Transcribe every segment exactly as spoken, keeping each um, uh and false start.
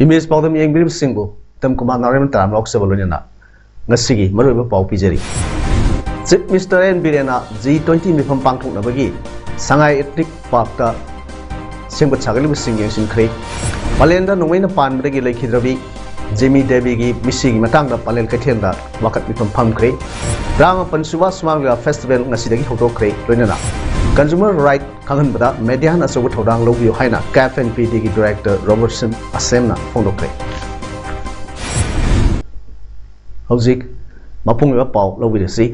Image ꯄꯥꯎꯗꯝ ꯌꯦꯡꯕꯤꯔꯤꯕꯁꯤꯡꯕꯨ Uttam Kumar ꯅꯥꯎꯔꯦꯝꯅ ꯇꯔꯥꯝꯅ ꯑꯣꯛꯆꯕ ꯂꯣꯏꯅꯅ ꯉꯁꯤꯒꯤ ꯃꯔꯨꯑꯣꯏꯕ ꯄꯥꯎ ꯄꯤꯖꯔꯤ꯫ ꯆꯤꯐ ꯃꯤꯅꯤꯁꯇꯔ ꯑꯦꯟ ꯕꯤꯔꯦꯟꯅ ꯖꯤ ꯇ꯭ꯋꯦꯟꯇꯤ ꯃꯤꯐꯝ ꯄꯥꯡꯊꯣꯛꯅꯕꯒꯤ ꯁꯉꯥꯏ ꯏꯊꯅꯤꯛ ꯄꯥꯔꯛꯇ ꯁꯦꯝꯒꯠ ꯁꯥꯒꯠꯂꯤꯕꯁꯤꯡ ꯌꯦꯡꯁꯤꯟꯈ꯭ꯔꯦ꯫ ꯄꯂꯦꯟꯗ ꯅꯣꯡꯃꯩꯅ ꯄꯥꯟꯕꯗꯒꯤ ꯂꯩꯈꯤꯗ꯭ꯔꯕꯤ ꯖꯤꯃꯤ ꯗꯦꯕꯤꯒꯤ ꯃꯤꯁꯤꯒꯤ ꯃꯇꯥꯡꯗ ꯄꯂꯦꯜ ꯀꯩꯊꯦꯜꯗ ꯋꯥꯀꯠ ꯃꯤꯐꯝ ꯐꯝꯈ꯭ꯔꯦ꯫ ꯇꯔꯥꯃꯥꯄꯟ ꯁꯨꯕ ꯁꯨꯃꯥꯡ ꯂꯤꯂꯥ ꯐꯦꯁꯇꯤꯚꯦꯜ ꯉꯁꯤꯗꯒꯤ ꯍꯧꯗꯣꯛꯈ꯭ꯔꯦ꯫ ꯂꯣꯏꯅꯅ ꯀꯟꯖꯨꯃꯔ ꯔꯥꯏꯠ ꯈꯪꯍꯟꯕꯗ ꯃꯦꯗꯤꯌꯥꯅ ꯑꯆꯧꯕ ꯊꯧꯗꯥꯡ ꯂꯧꯕꯤꯌꯨ ꯍꯥꯏꯅ ꯀꯦꯐ ꯑꯦꯟ ꯄꯤ ꯗꯤꯒꯤ ꯗꯤꯔꯦꯛꯇꯔ ꯔꯣꯕꯔꯠꯁꯟ ꯑꯁꯦꯝꯅ ꯐꯣꯡꯗꯣꯛꯈ꯭ꯔꯦ꯫ ꯍꯧꯖꯤꯛ ꯃꯄꯨꯡ ꯑꯣꯏꯕ ꯄꯥꯎ ꯂꯧꯕꯤꯔꯁꯤ꯫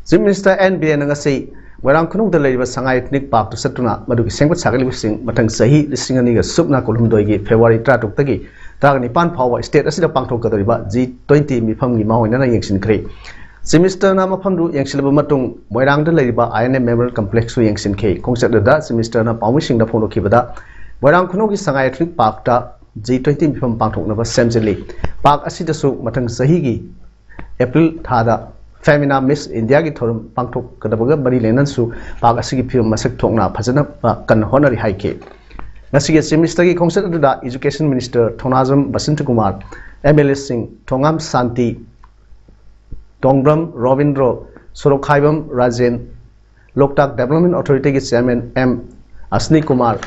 ꯆꯤꯐ ꯃꯤꯅꯤꯁꯇꯔ ꯑꯦꯟ ꯕꯤꯔꯦꯟꯅ ꯉꯁꯤ ꯃꯣꯏꯔꯥꯡ ꯈꯨꯅꯧꯗ ꯂꯩꯔꯤꯕ ꯁꯉꯥꯏ ꯏꯊꯅꯤꯛ ꯄꯥꯔꯛꯇ ꯆꯠꯇꯨꯅ ꯃꯗꯨꯒꯤ ꯁꯦꯝꯒꯠ ꯁꯥꯒꯠꯂꯤꯕꯁꯤꯡ ꯃꯊꯪ ꯆꯍꯤ ꯂꯤꯁꯤꯡ ꯑꯅꯤꯒ ꯁꯨꯞꯅ ꯀꯨꯟꯍꯨꯝꯗꯣꯏꯒꯤ ꯐꯦꯕ꯭ꯔꯨꯋꯥꯔꯤ ꯇꯔꯥꯇꯔꯨꯛꯇꯒꯤ ꯇꯔꯥꯅꯤꯄꯥꯟ ꯐꯥꯎꯕ ꯁ꯭ꯇꯦꯠ ꯑꯁꯤꯗ ꯄꯥꯡꯊꯣꯛꯀꯗꯧꯔꯤꯕ ꯖꯤ ꯇ꯭ꯋꯦꯟꯇꯤ ꯃꯤꯐꯝꯒꯤ ꯃꯥꯡꯑꯣꯏꯅꯅ ꯌꯦꯡꯁꯤꯟꯈ꯭ꯔꯦ꯫ ꯆꯤꯐ ꯃꯤꯅꯤꯁꯇꯔꯅ ꯃꯐꯝꯗꯨ ꯌꯦꯡꯁꯤꯜꯂꯕ ꯃꯇꯨꯡ ꯃꯣꯏꯔꯥꯡꯗ ꯂꯩꯔꯤꯕ ꯑꯥꯏ ꯑꯦꯟ ꯑꯦ ꯃꯦꯃꯣꯔꯤꯌꯦꯜ ꯀꯝꯄ꯭ꯂꯦꯛꯁꯁꯨ ꯌꯦꯡꯁꯤꯟꯈꯤ꯫ ꯈꯣꯡꯆꯠ ꯑꯗꯨꯗ ꯆꯤꯐ ꯃꯤꯅꯤꯁꯇꯔꯅ ꯄꯥꯎꯃꯤꯁꯤꯡꯗ ꯐꯣꯡꯗꯣꯛꯈꯤꯕꯗ, ꯃꯣꯏꯔꯥꯡ ꯈꯨꯅꯧꯒꯤ ꯁꯉꯥꯏ ꯏꯊꯅꯤꯛ ꯄꯥꯔꯛꯇ ꯖꯤ ꯇ꯭ꯋꯦꯟꯇꯤ ꯃꯤꯐꯝ ꯄꯥꯡꯊꯣꯛꯅꯕ ꯁꯦꯝꯖꯤꯜꯂꯤ꯫ ꯄꯥꯔꯛ ꯑꯁꯤꯗꯁꯨ ꯃꯊꯪ ꯆꯍꯤꯒꯤ ꯑꯦꯄ꯭ꯔꯤꯜ ꯊꯥꯗ ꯐꯦꯃꯤꯅꯥ ꯃꯤꯁ ꯏꯟꯗꯤꯌꯥꯒꯤ ꯊꯧꯔꯝ ꯄꯥꯡꯊꯣꯛꯀꯗꯕꯒ ꯃꯔꯤ ꯂꯩꯅꯅꯁꯨ ꯄꯥꯔꯛ ꯑꯁꯤꯒꯤ ꯐꯤꯕꯝ ꯃꯁꯛ ꯊꯣꯛꯅ ꯐꯖꯅꯕ ꯀꯟꯅ ꯍꯣꯠꯅꯔꯤ ꯍꯥꯏꯈꯤ꯫ ꯉꯁꯤꯒꯤ ꯆꯤꯐ ꯃꯤꯅꯤꯁꯇꯔꯒꯤ ꯈꯣꯡꯆꯠ ꯑꯗꯨꯗ education minister Thounaojam Basantakumar, M L ꯑꯦꯁꯤꯡ ꯊꯣꯉꯥꯝ ꯁꯥꯟꯇꯤ, ꯇꯣꯡꯕ꯭ꯔꯝ ꯔꯣꯕꯤꯟꯗ꯭ꯔꯣ, ꯁꯣꯔꯣꯛꯈꯥꯏꯕꯝ ꯔꯥꯖꯦꯟ, ꯂꯣꯛꯇꯥꯛ ꯗꯦꯕꯂꯞꯃꯦꯟ ꯑꯣꯊꯣꯔꯤꯇꯤꯒꯤ chairman M Asani Kumar,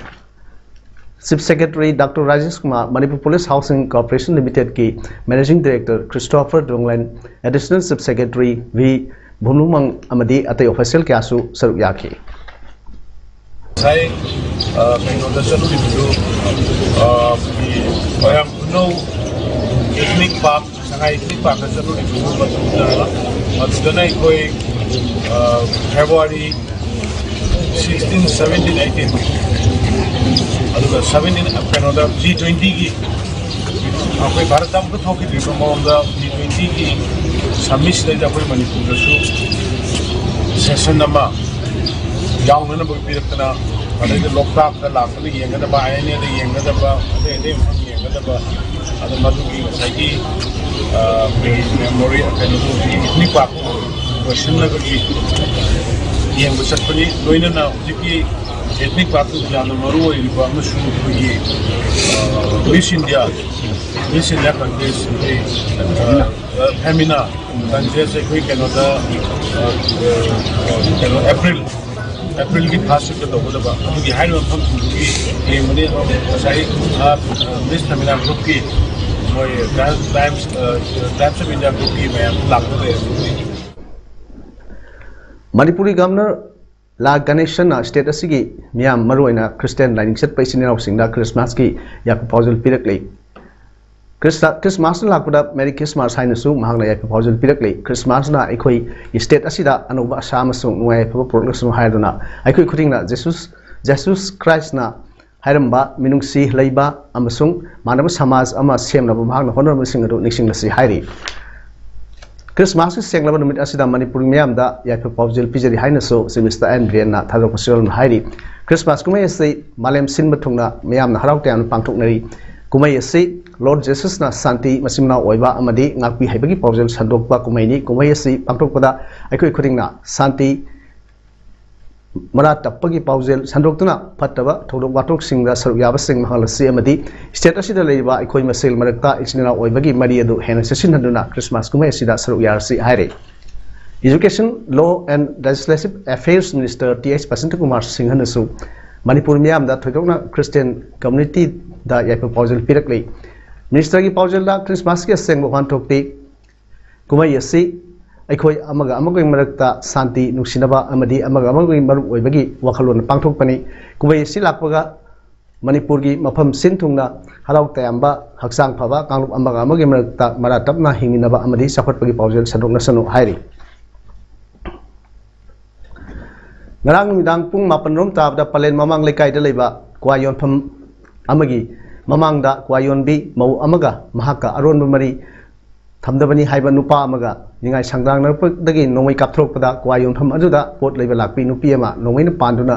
chief secretary doctor Rajesh Kumar, Manipur police housing corporation ꯂꯤꯃꯤꯇꯦꯗꯀꯤ managing director Christopher Donglen, additional chief secretary V Vumlunmang ꯑꯃꯗꯤ ꯑꯇꯩ ꯑꯣꯐꯤꯁꯤꯌꯦꯜ ꯀꯌꯥꯁꯨ ꯁꯔꯨꯛ ꯌꯥꯈꯤ꯫ ꯉꯁꯥꯏ, ꯑ, ꯀꯩꯅꯣꯗ ꯆꯠꯂꯨꯔꯤꯕꯗꯨ, ꯑ, ꯑꯩꯈꯣꯏꯒꯤ ꯃꯣꯏꯔꯥꯡ ꯈꯨꯅꯧ ꯏꯊꯅꯤꯛ ꯄꯥꯔꯛ, ꯁꯉꯥꯏ ꯏꯊꯅꯤꯛ ꯄꯥꯔꯛꯇ ꯆꯠꯂꯨꯔꯤꯕꯗꯨ ꯃꯇꯨꯡꯗ, ꯃꯗꯨꯗꯅ ꯑꯩꯈꯣꯏ, ꯑ, ꯐꯦꯕ꯭ꯔꯨꯋꯥꯔꯤ sixteen, seventeen, eighteen, ꯑꯗꯨꯒ ꯁꯚꯦꯟꯇꯤꯟ ꯀꯩꯅꯣꯗ ꯖꯤ ꯇ꯭ꯋꯦꯟꯇꯤꯒꯤ ꯑꯩꯈꯣꯏ ꯚꯥꯔꯠꯇ ꯑꯃꯨꯛꯇ ꯊꯣꯛꯈꯤꯗ꯭ꯔꯤꯕ ꯃꯑꯣꯡꯗ ꯖꯤ ꯇ꯭ꯋꯦꯟꯇꯤꯒꯤ ꯁꯝꯃꯤꯠꯁꯤꯗꯩꯗ ꯑꯩꯈꯣꯏ ꯃꯅꯤꯄꯨꯔꯗꯁꯨ ꯁꯦꯁꯟ ꯑꯃ ꯌꯥꯎꯅꯅꯕ ꯄꯤꯔꯛꯇꯅ, ꯑꯗꯩꯗ ꯂꯣꯛꯇꯥꯛꯇ ꯂꯥꯛꯄꯗ ꯌꯦꯡꯒꯗꯕ, ꯑꯥꯏ ꯑꯦꯟ ꯑꯦꯗ ꯌꯦꯡꯒꯗꯕ, ꯑꯇꯩ ꯑꯇꯩ ꯃꯐꯝ ꯌꯦꯡꯒꯗꯕ, ꯑꯗ ꯃꯗꯨꯒꯤ ꯉꯁꯥꯏꯒꯤ ꯑ, ꯑꯩꯈꯣꯏꯒꯤ ꯃꯦꯃꯣꯔꯤ ꯀꯩꯅꯣꯗꯣ, ꯍꯧꯖꯤꯛꯀꯤ ꯏꯊꯅꯤꯛ ꯄꯥꯔꯛ ꯂꯣꯏꯁꯤꯟꯅꯕꯒꯤ ꯌꯦꯡꯕ ꯆꯠꯄꯅꯤ꯫ ꯂꯣꯏꯅꯅ ꯍꯧꯖꯤꯛꯀꯤ ꯏꯊꯅꯤꯛ ꯄꯥꯔꯛꯇꯨ ꯌꯥꯝꯅ ꯃꯔꯨ ꯑꯣꯏꯔꯤꯕ ꯑꯃꯁꯨ ꯑꯩꯈꯣꯏꯒꯤ ꯃꯤꯁ ꯏꯟꯗꯤꯌꯥ, ꯃꯤꯁ ꯏꯟꯗꯤꯌꯥ ꯀꯟꯇꯦꯁ, ꯑꯩꯈꯣꯏ ꯐꯦꯃꯤꯅꯥ ꯀꯟꯇꯦꯁ ꯑꯩꯈꯣꯏ ꯀꯩꯅꯣꯗ, ꯑ, ꯑ, ꯀꯩꯅꯣ ꯑꯦꯄ꯭ꯔꯤꯜ ꯑꯦꯄ꯭ꯔꯤꯜꯒꯤ ꯐꯥꯔꯁ ꯋꯤꯛꯇ ꯇꯧꯒꯗꯕ ꯑꯗꯨꯒꯤ ꯍꯥꯏꯔꯤꯕ ꯃꯐꯝꯁꯤꯡꯗꯨꯒꯤ ꯌꯦꯡꯕꯅꯤ꯫ ꯑꯗꯣ ꯉꯁꯥꯏ, ꯑ, ꯃꯤꯁ ꯐꯦꯃꯤꯅꯥ ꯒ꯭ꯔꯨꯞꯀꯤ ꯃꯣꯏ ꯇꯥꯏꯝꯁ, ꯑ, ꯇꯥꯏꯝꯁ ꯑꯣꯐ ꯏꯟꯗꯤꯌꯥ ꯒ꯭ꯔꯨꯞꯀꯤ ꯃꯌꯥꯝ ꯂꯥꯛꯄ ꯂꯩꯔꯝꯒꯅꯤ꯫ ꯃꯅꯤꯄꯨꯔꯒꯤ ꯒꯚꯔꯅꯔ ꯂꯥ ꯒꯅꯦꯁꯟꯅ ꯁ꯭ꯇꯦꯠ ꯑꯁꯤꯒꯤ ꯃꯤꯌꯥꯝ, ꯃꯔꯨꯑꯣꯏꯅ ꯈ꯭ꯔꯤꯁꯇꯤꯌꯥꯟ ꯂꯥꯏꯅꯤꯡ ꯆꯠꯄ ꯏꯆꯤꯟ ꯏꯅꯥꯎꯁꯤꯡꯗ ꯈ꯭ꯔꯤꯁꯃꯥꯁꯀꯤ ꯌꯥꯏꯐ ꯄꯥꯎꯖꯦꯜ ꯄꯤꯔꯛꯂꯤ꯫ ꯈ꯭ꯔꯤꯁꯃꯥꯁꯅ ꯂꯥꯛꯄꯗ ꯃꯦꯔꯤ ꯈ꯭ꯔꯤꯁꯃꯥꯁ ꯍꯥꯏꯅꯁꯨ ꯃꯍꯥꯛꯅ ꯌꯥꯏꯐ ꯄꯥꯎꯖꯦꯜ ꯄꯤꯔꯛꯂꯤ꯫ ꯈ꯭ꯔꯤꯁꯃꯥꯁꯅ ꯑꯩꯈꯣꯏ ꯁ꯭ꯇꯦꯠ ꯑꯁꯤꯗ ꯑꯅꯧꯕ ꯑꯁꯥ ꯑꯃꯁꯨꯡ ꯅꯨꯡꯉꯥꯏ ꯌꯥꯏꯐꯕ ꯄꯨꯔꯛꯂꯁꯅꯨ ꯍꯥꯏꯗꯨꯅ ꯑꯩꯈꯣꯏ ꯈꯨꯗꯤꯡꯅ ꯖꯦꯁꯨꯁ, ꯖꯦꯁꯨꯁ ꯈ꯭ꯔꯥꯏꯁꯅ ꯍꯥꯏꯔꯝꯕ ꯃꯤꯅꯨꯡꯁꯤ ꯂꯩꯕ ꯑꯃꯁꯨꯡ ꯃꯥꯟꯅꯕ ꯁꯃꯥꯖ ꯑꯃ ꯁꯦꯝꯅꯕ ꯃꯍꯥꯛꯅ ꯍꯣꯠꯅꯔꯝꯕꯁꯤꯡ ꯑꯗꯨ ꯅꯤꯡꯁꯤꯡꯂꯁꯤ ꯍꯥꯏꯔꯤ꯫ ꯈ꯭ꯔꯤꯁꯃꯥꯁꯀꯤ ꯁꯦꯡꯂꯕ ꯅꯨꯃꯤꯠ ꯑꯁꯤꯗ ꯃꯅꯤꯄꯨꯔꯒꯤ ꯃꯤꯌꯥꯝꯗ ꯌꯥꯏꯐ ꯄꯥꯎꯖꯦꯜ ꯄꯤꯖꯔꯤ ꯍꯥꯏꯅꯁꯨ ꯆꯤꯐ ꯃꯤꯅꯤꯁꯇꯔ ꯑꯦꯟ ꯕꯤꯔꯦꯟꯅ ꯊꯥꯗꯣꯔꯛꯄ ꯁꯤꯔꯣꯜꯅ ꯍꯥꯏꯔꯤ꯫ ꯈ꯭ꯔꯤꯁꯃꯥꯁ ꯀꯨꯝꯍꯩ ꯑꯁꯤ ꯃꯥꯂꯦꯝ ꯁꯤꯟꯕ ꯊꯨꯡꯅ ꯃꯤꯌꯥꯝꯅ ꯍꯔꯥꯎ ꯇꯌꯥꯝꯅ ꯄꯥꯡꯊꯣꯛꯅꯔꯤ꯫ ꯀꯨꯝꯍꯩ ꯑꯁꯤ ꯂꯣꯔꯗ ꯖꯦꯁꯁꯅ ꯁꯥꯟꯇꯤ, ꯃꯆꯤꯟ ꯃꯅꯥꯎ ꯑꯣꯏꯕ ꯑꯃꯗꯤ ꯉꯥꯛꯄꯤ ꯍꯩꯕꯒꯤ ꯄꯥꯎꯖꯦꯜ ꯁꯟꯗꯣꯛꯄ ꯀꯨꯝꯍꯩꯅꯤ꯫ ꯀꯨꯝꯍꯩ ꯑꯁꯤ ꯄꯥꯡꯊꯣꯛꯄꯗ ꯑꯩꯈꯣꯏ ꯈꯨꯗꯤꯡꯅ ꯁꯥꯟꯇꯤ, ꯃꯔꯥ ꯇꯞꯄꯒꯤ ꯄꯥꯎꯖꯦꯜ ꯁꯟꯗꯣꯛꯇꯨꯅ ꯐꯠꯇꯕ ꯊꯧꯗꯣꯛ ꯋꯥꯊꯣꯛꯁꯤꯡꯗ ꯁꯔꯨꯛ ꯌꯥꯕꯁꯤꯡ ꯃꯥꯡꯍꯜꯂꯁꯤ ꯑꯃꯗꯤ ꯁ꯭ꯇꯦꯠ ꯑꯁꯤꯗ ꯂꯩꯔꯤꯕ ꯑꯩꯈꯣꯏ ꯃꯁꯦꯜ ꯃꯔꯛꯇ ꯏꯆꯤꯟ ꯏꯅꯥꯎ ꯑꯣꯏꯕꯒꯤ ꯃꯔꯤ ꯑꯗꯨ ꯍꯦꯟꯅ ꯆꯦꯠꯁꯤꯟꯍꯟꯗꯨꯅ ꯈ꯭ꯔꯤꯁꯃꯥꯁ ꯀꯨꯝꯍꯩ ꯑꯁꯤꯗ ꯁꯔꯨꯛ ꯌꯥꯔꯁꯤ ꯍꯥꯏꯔꯤ꯫ Education, Law and Legislative Affairs Minister T H Basanta Kumar ꯁꯤꯡꯍꯅꯁꯨ ꯃꯅꯤꯄꯨꯔ ꯃꯤꯌꯥꯝꯗ, ꯊꯣꯏꯗꯣꯛꯅ ꯈ꯭ꯔꯤꯁꯇꯤꯌꯥꯟ ꯀꯝꯃ꯭ꯌꯨꯅꯤꯇꯤꯗ ꯌꯥꯏꯐ ꯄꯥꯎꯖꯦꯜ ꯄꯤꯔꯛꯂꯤ꯫ ꯃꯤꯅꯤꯁꯇꯔꯒꯤ ꯄꯥꯎꯖꯦꯜꯗ ꯈ꯭ꯔꯤꯁꯃꯥꯁꯀꯤ ꯑꯁꯦꯡꯕ ꯋꯥꯍꯟꯊꯣꯛꯇꯤ ꯀꯨꯝꯍꯩ ꯑꯁꯤ ꯑꯩꯈꯣꯏ ꯑꯃꯒ ꯑꯃꯒꯒꯤ ꯃꯔꯛꯇ ꯁꯥꯟꯇꯤ, ꯅꯨꯡꯁꯤꯅꯕ ꯑꯃꯗꯤ ꯑꯃꯒ ꯑꯃꯒꯤ ꯃꯔꯨꯞ ꯑꯣꯏꯕꯒꯤ ꯋꯥꯈꯜꯂꯣꯟ ꯄꯥꯡꯊꯣꯛꯄꯅꯤ꯫ ꯀꯨꯝꯍꯩ ꯑꯁꯤ ꯂꯥꯛꯄꯒ ꯃꯅꯤꯄꯨꯔꯒꯤ ꯃꯐꯝ ꯁꯤꯟ ꯊꯨꯡꯅ ꯍꯔꯥꯎ ꯇꯌꯥꯝꯕ, ꯍꯛꯆꯥꯡ ꯐꯕ ꯀꯥꯡꯂꯨꯞ ꯑꯃꯒ ꯑꯃꯒꯤ ꯃꯔꯛꯇ ꯃꯔꯥ ꯇꯞꯅ ꯍꯤꯡꯃꯤꯟꯅꯕ ꯑꯃꯗꯤ ꯆꯥꯎꯈꯠꯄꯒꯤ ꯄꯥꯎꯖꯦꯜ ꯁꯟꯗꯣꯛꯅꯁꯅꯨ ꯍꯥꯏꯔꯤ꯫ ꯉꯔꯥꯡ ꯅꯨꯃꯤꯗꯥꯡ ꯄꯨꯡ ꯃꯥꯄꯟ ꯔꯣꯝ ꯇꯥꯕꯗ ꯄꯂꯦꯟ ꯃꯃꯥꯡ ꯂꯩꯀꯥꯏꯗ ꯂꯩꯕ ꯀ꯭ꯋꯥ ꯌꯣꯟꯐꯝ ꯑꯃꯒꯤ ꯃꯃꯥꯡꯗ ꯀ꯭ꯋꯥ ꯌꯣꯟꯕꯤ ꯃꯧ ꯑꯃꯒ ꯃꯍꯥꯛꯀ ꯑꯔꯣꯟꯕ ꯃꯔꯤ ꯊꯝꯗꯕꯅꯤ ꯍꯥꯏꯕ ꯅꯨꯄꯥ ꯑꯃꯒ ꯅꯤꯡꯉꯥꯏ ꯁꯪꯗꯥꯡꯅꯔꯛꯄꯗꯒꯤ ꯅꯣꯡꯃꯩ ꯀꯥꯞꯊꯣꯔꯛꯄꯗ ꯀ꯭ꯋꯥ ꯌꯣꯟꯐꯝ ꯑꯗꯨꯗ ꯄꯣꯠ ꯂꯩꯕ ꯂꯥꯛꯄꯤ ꯅꯨꯄꯤ ꯑꯃ ꯅꯣꯡꯃꯩꯅ ꯄꯥꯟꯗꯨꯅ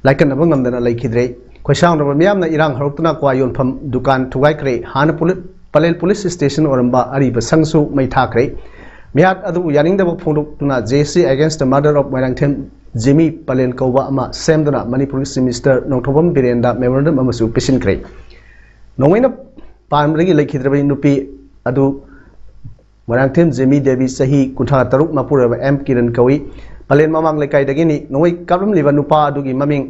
ꯂꯥꯏꯀꯠꯅꯕ ꯉꯝꯗꯅ ꯂꯩꯈꯤꯗ꯭ꯔꯦ꯫ ꯈꯣꯏꯁꯥꯎꯅꯕ ꯃꯤꯌꯥꯝꯅ ꯏꯔꯥꯡ ꯍꯧꯔꯛꯇꯨꯅ ꯀ꯭ꯋꯥ ꯌꯣꯟꯐꯝ ꯗꯨꯀꯥꯟ ꯊꯨꯒꯥꯏꯈ꯭ꯔꯦ꯫ ꯍꯥꯟꯅ ꯄꯨꯂꯤ-, ꯄꯂꯦꯜ ꯄꯨꯂꯤꯁ ꯁ꯭ꯇꯦꯁꯟ ꯑꯣꯏꯔꯝꯕ ꯑꯔꯤꯕ ꯁꯪꯁꯨ ꯃꯩ ꯊꯥꯈ꯭ꯔꯦ꯫ ꯃꯤꯍꯥꯠ ꯑꯗꯨꯕꯨ ꯌꯥꯅꯤꯡꯗꯕ ꯐꯣꯡꯗꯣꯛꯇꯨꯅ J C against the murder of Moirangthem ꯖꯦꯃꯤ Pallel ꯀꯧꯕ ꯑꯃ ꯁꯦꯝꯗꯨꯅ ꯃꯅꯤꯄꯨꯔꯒꯤ Chief Minister ꯅꯣꯡꯊꯣꯝꯕꯝ ꯕꯤꯔꯦꯟꯗ memorandum ꯑꯃꯁꯨ ꯄꯤꯁꯤꯟꯈ꯭ꯔꯦ꯫ ꯅꯣꯡꯃꯩꯅ ꯄꯥꯟꯕꯗꯒꯤ ꯂꯩꯈꯤꯗ꯭ꯔꯕ ꯅꯨꯄꯤ ꯑꯗꯨ ꯃꯣꯏꯔꯥꯡꯊꯦꯝ ꯖꯦꯃꯤ ꯗꯦꯕꯤ, ꯆꯍꯤ ꯀꯨꯟꯊ꯭ꯔꯥ ꯇꯔꯨꯛ, ꯃꯄꯨꯔꯣꯏꯕ ꯑꯦꯝ ꯀꯤꯔꯟ ꯀꯧꯏ꯫ ꯄꯂꯦꯟ ꯃꯃꯥꯡ ꯂꯩꯀꯥꯏꯗꯒꯤꯅꯤ꯫ ꯅꯣꯡꯃꯩ ꯀꯥꯞꯂꯝꯂꯤꯕ ꯅꯨꯄꯥ ꯑꯗꯨꯒꯤ ꯃꯃꯤꯡ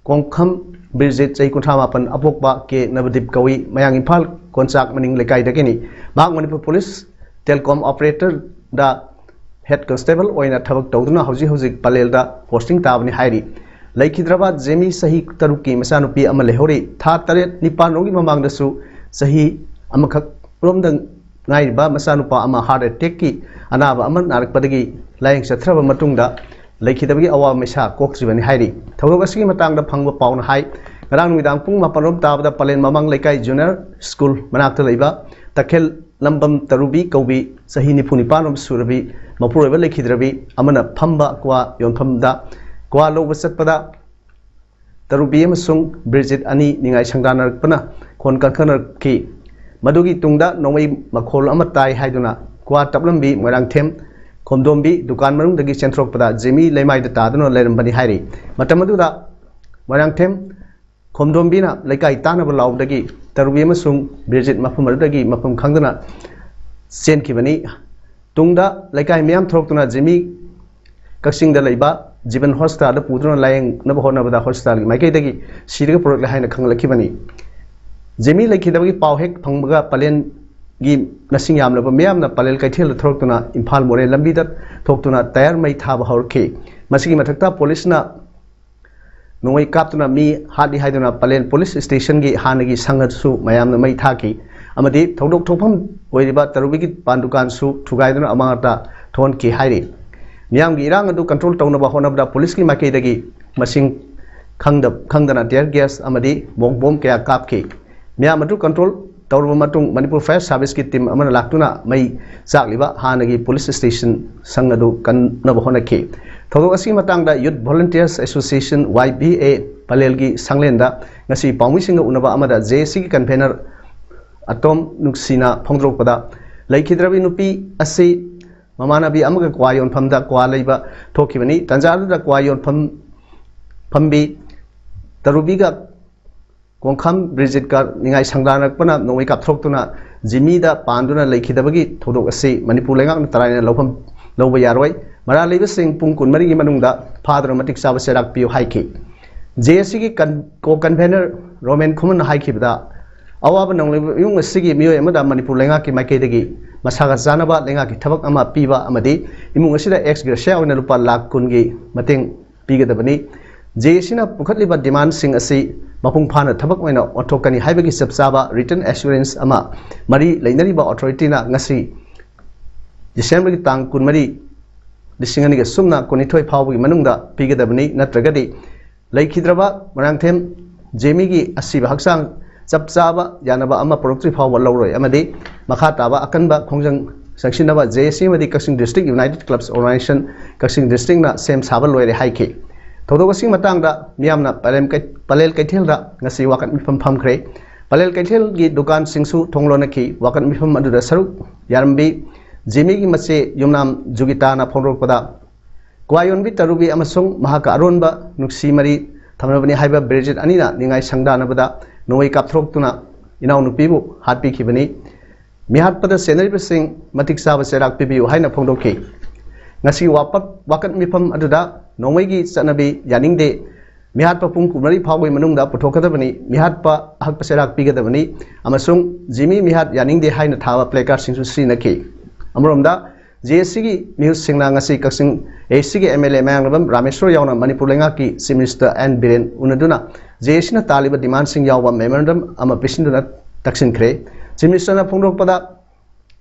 ꯀꯣꯡꯈꯝ ꯕꯤꯔꯖꯤꯠ, ꯆꯍꯤ ꯀꯨꯟꯊ꯭ꯔꯥ ꯃꯥꯄꯟ, ꯑꯄꯣꯛꯄ ꯀꯦ ꯅꯕꯗꯤꯞ ꯀꯧꯏ꯫ ꯃꯌꯥꯡ ꯏꯝꯐꯥꯜ ꯀꯣꯟꯆꯥꯛ ꯃꯅꯤꯡ ꯂꯩꯀꯥꯏꯗꯒꯤꯅꯤ꯫ ꯃꯍꯥꯛ Manipur police telecom operatorꯗ head constable ꯑꯣꯏꯅ ꯊꯕꯛ ꯇꯧꯗꯨꯅ ꯍꯧꯖꯤꯛ ꯍꯧꯖꯤꯛ ꯄꯂꯦꯜꯗ posting ꯇꯥꯕꯅꯤ ꯍꯥꯏꯔꯤ꯫ ꯂꯩꯈꯤꯗ꯭ꯔꯕ ꯖꯦꯃꯤ ꯆꯍꯤ ꯇꯔꯨꯛꯀꯤ ꯃꯆꯥꯅꯨꯄꯤ ꯑꯃ ꯂꯩꯍꯧꯔꯤ꯫ ꯊꯥ ꯇꯔꯦꯠ ꯅꯤꯄꯥꯜ ꯔꯣꯝꯒꯤ ꯃꯃꯥꯡꯗꯁꯨ ꯆꯍꯤ ꯑꯃꯈꯛ ꯔꯣꯝꯗ ꯉꯥꯏꯔꯤꯕ ꯃꯆꯥꯅꯨꯄꯥ ꯑꯃ heart attackꯀꯤ ꯑꯅꯥꯕ ꯑꯃ ꯅꯥꯔꯛꯄꯗꯒꯤ ꯂꯥꯌꯦꯡ ꯆꯠꯊꯔꯕ ꯃꯇꯨꯡꯗ ꯂꯩꯈꯤꯗꯕꯒꯤ ꯑꯋꯥꯕ ꯃꯩꯁꯥ ꯀꯣꯛꯇ꯭ꯔꯤꯕꯅꯤ ꯍꯥꯏꯔꯤ꯫ ꯊꯧꯗꯣꯛ ꯑꯁꯤꯒꯤ ꯃꯇꯥꯡꯗ ꯐꯪꯕ ꯄꯥꯎꯅ ꯍꯥꯏ, ꯉꯔꯥꯡ ꯅꯨꯃꯤꯗꯥꯡ ꯄꯨꯡ ꯃꯥꯄꯟ ꯔꯣꯝ ꯇꯥꯕꯗ ꯄꯂꯦꯟ ꯃꯃꯥꯡ ꯂꯩꯀꯥꯏ junior school ꯃꯅꯥꯛꯇ ꯂꯩꯕ ꯇꯈꯦꯜ ꯂꯝꯕꯝ ꯇꯔꯨꯕꯤ ꯀꯧꯕꯤ, ꯆꯍꯤ ꯅꯤꯐꯨ ꯅꯤꯄꯥꯟ ꯔꯣꯝ ꯁꯨꯔꯕꯤ, ꯃꯄꯨꯔꯣꯏꯕ ꯂꯩꯈꯤꯗ꯭ꯔꯕꯤ ꯑꯃꯅ ꯐꯝꯕ ꯀ꯭ꯋꯥ ꯌꯣꯟꯐꯝꯗ ꯀ꯭ꯋꯥ ꯂꯧꯕ ꯆꯠꯄꯗ ꯇꯔꯨꯕꯤ ꯑꯃꯁꯨꯡ ꯕꯤꯔꯖꯤꯠ ꯑꯅꯤ ꯅꯤꯡꯉꯥꯏ ꯁꯪꯗꯥꯅꯔꯛꯄꯅ ꯈꯣꯟ ꯀꯟꯈꯠꯅꯔꯛꯈꯤ꯫ ꯃꯗꯨꯒꯤ ꯇꯨꯡꯗ ꯅꯣꯡꯃꯩ ꯃꯈꯣꯜ ꯑꯃ ꯇꯥꯏ ꯍꯥꯏꯗꯨꯅ ꯀ꯭ꯋꯥ ꯇꯞꯂꯝꯕꯤ ꯃꯣꯏꯔꯥꯡꯊꯦꯝ ꯈꯣꯝꯗꯣꯝꯕꯤ ꯗꯨꯀꯥꯟ ꯃꯅꯨꯡꯗꯒꯤ ꯆꯦꯟꯊꯣꯔꯛꯄꯗ ꯖꯦꯃꯤ ꯂꯩꯃꯥꯏꯗ ꯇꯥꯗꯨꯅ ꯂꯩꯔꯝꯕꯅꯤ ꯍꯥꯏꯔꯤ꯫ ꯃꯇꯝ ꯑꯗꯨꯗ ꯃꯣꯏꯔꯥꯡꯊꯦꯝ ꯈꯣꯝꯗꯣꯝꯕꯤꯅ ꯂꯩꯀꯥꯏ ꯇꯥꯅꯕ ꯂꯥꯎꯕꯗꯒꯤ ꯇꯔꯨꯕꯤ ꯑꯃꯁꯨꯡ ꯕꯤꯔꯖꯤꯠ ꯃꯐꯝ ꯑꯗꯨꯗꯒꯤ ꯃꯐꯝ ꯈꯪꯗꯅ ꯆꯦꯟꯈꯤꯕꯅꯤ꯫ ꯇꯨꯡꯗ ꯂꯩꯀꯥꯏ ꯃꯤꯌꯥꯝ ꯊꯣꯔꯛꯇꯨꯅ ꯖꯦꯃꯤ ꯀꯛꯆꯤꯡꯗ ꯂꯩꯕ ꯖꯤꯕꯟ hospitalꯗ ꯄꯨꯗꯨꯅ ꯂꯥꯌꯦꯡꯅꯕ ꯍꯣꯠꯅꯕꯗ hospitalꯒꯤ ꯃꯥꯏꯀꯩꯗꯒꯤ ꯁꯤꯔꯒ ꯄꯨꯔꯛꯂꯦ ꯍꯥꯏꯅ ꯈꯪꯂꯛꯈꯤꯕꯅꯤ꯫ ꯖꯦꯃꯤ ꯂꯩꯈꯤꯗꯕꯒꯤ ꯄꯥꯎ ꯍꯦꯛ ꯐꯪꯕꯒ ꯄꯂꯦꯟꯒꯤ ꯃꯁꯤꯡ ꯌꯥꯝꯂꯕ ꯃꯤꯌꯥꯝꯅ ꯄꯂꯦꯜ ꯀꯩꯊꯦꯜꯗ ꯊꯣꯔꯛꯇꯨꯅ ꯏꯝꯐꯥꯜ ꯃꯣꯔꯦ ꯂꯝꯕꯤꯗ ꯊꯣꯛꯇꯨꯅ ꯇꯌꯥꯔ ꯃꯩ ꯊꯥꯕ ꯍꯧꯔꯛꯈꯤ꯫ ꯃꯁꯤꯒꯤ ꯃꯊꯛꯇ ꯄꯨꯂꯤꯁꯅ ꯅꯣꯡꯃꯩ ꯀꯥꯞꯇꯨꯅ ꯃꯤ ꯍꯥꯠꯂꯤ ꯍꯥꯏꯗꯨꯅ ꯄꯂꯦꯟ ꯄꯨꯂꯤꯁ ꯁ꯭ꯇꯦꯁꯟꯒꯤ ꯍꯥꯟꯅꯒꯤ ꯁꯪ ꯑꯗꯨꯁꯨ ꯃꯌꯥꯝꯅ ꯃꯩ ꯊꯥꯈꯤ ꯑꯃꯗꯤ ꯊꯧꯗꯣꯛ ꯊꯣꯛꯐꯝ ꯑꯣꯏꯔꯤꯕ ꯇꯔꯨꯕꯤꯒꯤ ꯄꯥꯟ ꯗꯨꯀꯥꯟꯁꯨ ꯊꯨꯒꯥꯏꯗꯨꯅ ꯑꯃꯥꯡ ꯑꯇꯥ ꯊꯣꯛꯍꯟꯈꯤ ꯍꯥꯏꯔꯤ꯫ ꯃꯤꯌꯥꯝꯒꯤ ꯏꯔꯥꯡ ꯑꯗꯨ control ꯇꯧꯅꯕ ꯍꯣꯠꯅꯕꯗ ꯄꯨꯂꯤꯁꯀꯤ ꯃꯥꯏꯀꯩꯗꯒꯤ ꯃꯁꯤꯡ ꯈꯪꯗ- ꯈꯪꯗꯅ tear gas ꯑꯃꯗꯤ ꯃꯣꯡ ꯕꯣꯝ ꯀꯌꯥ ꯀꯥꯞꯈꯤ꯫ ꯃꯤꯌꯥꯝ ꯑꯗꯨ control ꯇꯧꯔꯕ ꯃꯇꯨꯡ ꯃꯅꯤꯄꯨꯔ fire serviceꯀꯤ team ꯑꯃꯅ ꯂꯥꯛꯇꯨꯅ ꯃꯩ ꯆꯥꯛꯂꯤꯕ ꯍꯥꯟꯅꯒꯤ police station ꯁꯪ ꯑꯗꯨ ꯀꯟꯅꯕ ꯍꯣꯠꯅꯈꯤ꯫ ꯊꯧꯗꯣꯛ ꯑꯁꯤꯒꯤ ꯃꯇꯥꯡꯗ Youth Volunteers Association, Y V A, ꯄꯂꯦꯜꯒꯤ ꯁꯪꯂꯦꯟꯗ ꯉꯁꯤ ꯄꯥꯎꯃꯤꯁꯤꯡꯒ ꯎꯅꯕ ꯑꯃꯗ J A Cꯒꯤ convener ꯑꯇꯣꯝ ꯅꯨꯡꯁꯤꯅ ꯐꯣꯡꯗꯣꯔꯛꯄꯗ, ꯂꯩꯈꯤꯗ꯭ꯔꯕꯤ ꯅꯨꯄꯤ ꯑꯁꯤ ꯃꯃꯥꯟꯅꯕꯤ ꯑꯃꯒ ꯀ꯭ꯋꯥ ꯌꯣꯟꯐꯝꯗ ꯀ꯭ꯋꯥ ꯂꯩꯕ ꯊꯣꯛꯈꯤꯕꯅꯤ꯫ ꯇꯟꯖꯥꯗꯨꯗ ꯀ꯭ꯋꯥ ꯌꯣꯟꯐꯝ ꯐꯝꯕꯤ ꯇꯔꯨꯕꯤꯒ ꯀꯣꯡꯈꯥꯝ ꯕ꯭ꯔꯤꯖꯤꯠꯀ ꯅꯤꯡꯉꯥꯏ ꯁꯪꯗꯥꯅꯔꯛꯄꯅ ꯅꯣꯡꯃꯩ ꯀꯥꯞꯊꯣꯔꯛꯇꯨꯅ ꯖꯤꯃꯤꯗ ꯄꯥꯟꯗꯨꯅ ꯂꯩꯈꯤꯗꯕꯒꯤ ꯊꯧꯗꯣꯛ ꯑꯁꯤ ꯃꯅꯤꯄꯨꯔ ꯂꯩꯉꯥꯛꯅ ꯇꯔꯥꯏꯅ ꯂꯧꯐꯝ ꯂꯧꯕ ꯌꯥꯔꯣꯏ꯫ ꯃꯔꯥꯜ ꯂꯩꯕꯁꯤꯡ ꯄꯨꯡ ꯀꯨꯟꯃꯔꯤꯒꯤ ꯃꯅꯨꯡꯗ ꯐꯥꯗꯨꯅ ꯃꯇꯤꯛ ꯆꯥꯕ ꯆꯩꯔꯥꯛ ꯄꯤꯌꯨ ꯍꯥꯏꯈꯤ꯫ J A Cꯒꯤ ꯀꯟ- co-convener ꯔꯣꯃꯦꯟ ꯈꯨꯃꯟꯅ ꯍꯥꯏꯈꯤꯕꯗ, ꯑꯋꯥꯕ ꯅꯪꯂꯤꯕ ꯏꯃꯨꯡ ꯑꯁꯤꯒꯤ ꯃꯤꯑꯣꯏ ꯑꯃꯗ ꯃꯅꯤꯄꯨꯔ ꯂꯩꯉꯥꯛꯀꯤ ꯃꯥꯏꯀꯩꯗꯒꯤ ꯃꯁꯥꯒ ꯆꯥꯟꯅꯕ ꯂꯩꯉꯥꯛꯀꯤ ꯊꯕꯛ ꯑꯃ ꯄꯤꯕ ꯑꯃꯗꯤ ꯏꯃꯨꯡ ꯑꯁꯤꯗ ex gratia ꯑꯣꯏꯅ ꯂꯨꯄꯥ ꯂꯥꯈ ꯀꯨꯟꯒꯤ ꯃꯇꯦꯡ ꯄꯤꯒꯗꯕꯅꯤ꯫ J A Cꯅ ꯄꯨꯈꯠꯂꯤꯕ demandꯁꯤꯡ ꯑꯁꯤ ꯃꯄꯨꯡ ꯐꯥꯅ ꯊꯕꯛ ꯑꯣꯏꯅ ꯑꯣꯟꯊꯣꯛꯀꯅꯤ ꯍꯥꯏꯕꯒꯤ ꯆꯞ ꯆꯥꯕ written assurance ꯑꯃ ꯃꯔꯤ ꯂꯩꯅꯔꯤꯕ authorityꯅ ꯉꯁꯤ Decemberꯒꯤ ꯇꯥꯡ ꯀꯨꯟꯃꯔꯤ, ꯂꯤꯁꯤꯡ ꯑꯅꯤꯒ ꯁꯨꯞꯅ ꯀꯨꯟꯅꯤꯊꯣꯏ ꯐꯥꯎꯕꯒꯤ ꯃꯅꯨꯡꯗ ꯄꯤꯒꯗꯕꯅꯤ, ꯅꯠꯇ꯭ꯔꯒꯗꯤ ꯂꯩꯈꯤꯗ꯭ꯔꯕ ꯃꯣꯏꯔꯥꯡꯊꯦꯝ ꯖꯦꯃꯤꯒꯤ ꯑꯁꯤꯕ ꯍꯛꯆꯥꯡ ꯆꯞ ꯆꯥꯕ ꯌꯥꯅꯕ ꯑꯃ ꯄꯨꯔꯛꯇ꯭ꯔꯤ ꯐꯥꯎꯕ ꯂꯧꯔꯣꯏ ꯑꯃꯗꯤ ꯃꯈꯥ ꯇꯥꯕ ꯑꯀꯟꯕ ꯈꯣꯡꯖꯪ ꯆꯪꯁꯤꯟꯅꯕ J A C ꯑꯃꯗꯤ ꯀꯛꯆꯤꯡ District United Clubs Organisation ꯀꯛꯆꯤꯡ Districtꯅ ꯁꯦꯝ ꯁꯥꯕ ꯂꯣꯏꯔꯦ ꯍꯥꯏꯈꯤ꯫ ꯊꯧꯗꯣꯛ ꯑꯁꯤꯒꯤ ꯃꯇꯥꯡꯗ ꯃꯤꯌꯥꯝꯅ ꯄꯂꯦꯝ ꯀꯩ-, ꯄꯂꯦꯜ ꯀꯩꯊꯦꯜꯗ ꯉꯁꯤ ꯋꯥꯀꯠ ꯃꯤꯐꯝ ꯐꯝꯈ꯭ꯔꯦ꯫ ꯄꯂꯦꯜ ꯀꯩꯊꯦꯜꯒꯤ ꯗꯨꯀꯥꯟꯁꯤꯡꯁꯨ ꯊꯣꯡ ꯂꯣꯟꯅꯈꯤ꯫ ꯋꯥꯀꯠ ꯃꯤꯐꯝ ꯑꯗꯨꯗ ꯁꯔꯨꯛ ꯌꯥꯔꯝꯕꯤ ꯖꯦꯃꯤꯒꯤ ꯃꯆꯦ ꯌꯨꯝꯅꯥꯝ ꯖꯨꯒꯤꯇꯥꯅ ꯐꯣꯡꯗꯣꯔꯛꯄꯗ, ꯀ꯭ꯋꯥ ꯌꯣꯟꯕꯤ ꯇꯔꯨꯕꯤ ꯑꯃꯁꯨꯡ ꯃꯍꯥꯛꯀ ꯑꯔꯣꯟꯕ ꯅꯨꯡꯁꯤ ꯃꯔꯤ ꯊꯝꯅꯕꯅꯤ ꯍꯥꯏꯕ ꯕ꯭ꯔꯤꯖꯤꯠ ꯑꯅꯤꯅ ꯅꯤꯡꯉꯥꯏ ꯁꯪꯗꯥꯅꯕꯗ ꯅꯣꯡꯃꯩ ꯀꯥꯞꯊꯣꯔꯛꯇꯨꯅ ꯏꯅꯥꯎꯅꯨꯄꯤꯕꯨ ꯍꯥꯠꯄꯤꯈꯤꯕꯅꯤ꯫ ꯃꯤꯍꯥꯠꯄꯗ ꯆꯦꯟꯅꯔꯤꯕꯁꯤꯡ ꯃꯇꯤꯛ ꯆꯥꯕ ꯆꯩꯔꯥꯛ ꯄꯤꯕꯤꯌꯨ ꯍꯥꯏꯅ ꯐꯣꯡꯗꯣꯛꯈꯤ꯫ ꯉꯁꯤ ꯋꯥꯄꯠ-, ꯋꯥꯀꯠ ꯃꯤꯐꯝ ꯑꯗꯨꯗ ꯅꯣꯡꯃꯩꯒꯤ ꯆꯠꯅꯕꯤ ꯌꯥꯅꯤꯡꯗꯦ, ꯃꯤꯍꯥꯠꯄ ꯄꯨꯡ ꯀꯨꯟꯃꯔꯤ ꯐꯥꯎꯕꯒꯤ ꯃꯅꯨꯡꯗ ꯄꯨꯊꯣꯛꯀꯗꯕꯅꯤ, ꯃꯤꯍꯥꯠꯄ ꯑꯍꯛꯄ ꯆꯩꯔꯥꯛ ꯄꯤꯒꯗꯕꯅꯤ ꯑꯃꯁꯨꯡ ꯖꯤꯃꯤ ꯃꯤꯍꯥꯠ ꯌꯥꯅꯤꯡꯗꯦ ꯍꯥꯏꯅ ꯊꯥꯕ placardꯁꯤꯡꯁꯨ ꯁꯤꯖꯤꯟꯅꯈꯤ꯫ ꯑꯃꯔꯣꯝꯗ, J A Cꯒꯤ ꯃꯤꯍꯨꯠꯁꯤꯡꯅ ꯉꯁꯤ ꯀꯛꯆꯤꯡ A C ꯒꯤ M L A ꯃꯌꯥꯡꯂꯝꯕꯝ ꯔꯥꯃꯦꯁꯣꯔ ꯌꯥꯎꯅ ꯃꯅꯤꯄꯨꯔ ꯂꯩꯉꯥꯛꯀꯤ Chief Minister N Biren ꯎꯅꯗꯨꯅ J A Cꯅ ꯇꯥꯜꯂꯤꯕ demandꯁꯤꯡ ꯌꯥꯎꯕ memorandum ꯑꯃ ꯄꯤꯁꯤꯟꯗꯨꯅ ꯇꯛꯁꯤꯟꯈ꯭ꯔꯦ꯫ Chief Ministerꯅ ꯐꯣꯡꯗꯣꯔꯛꯄꯗ,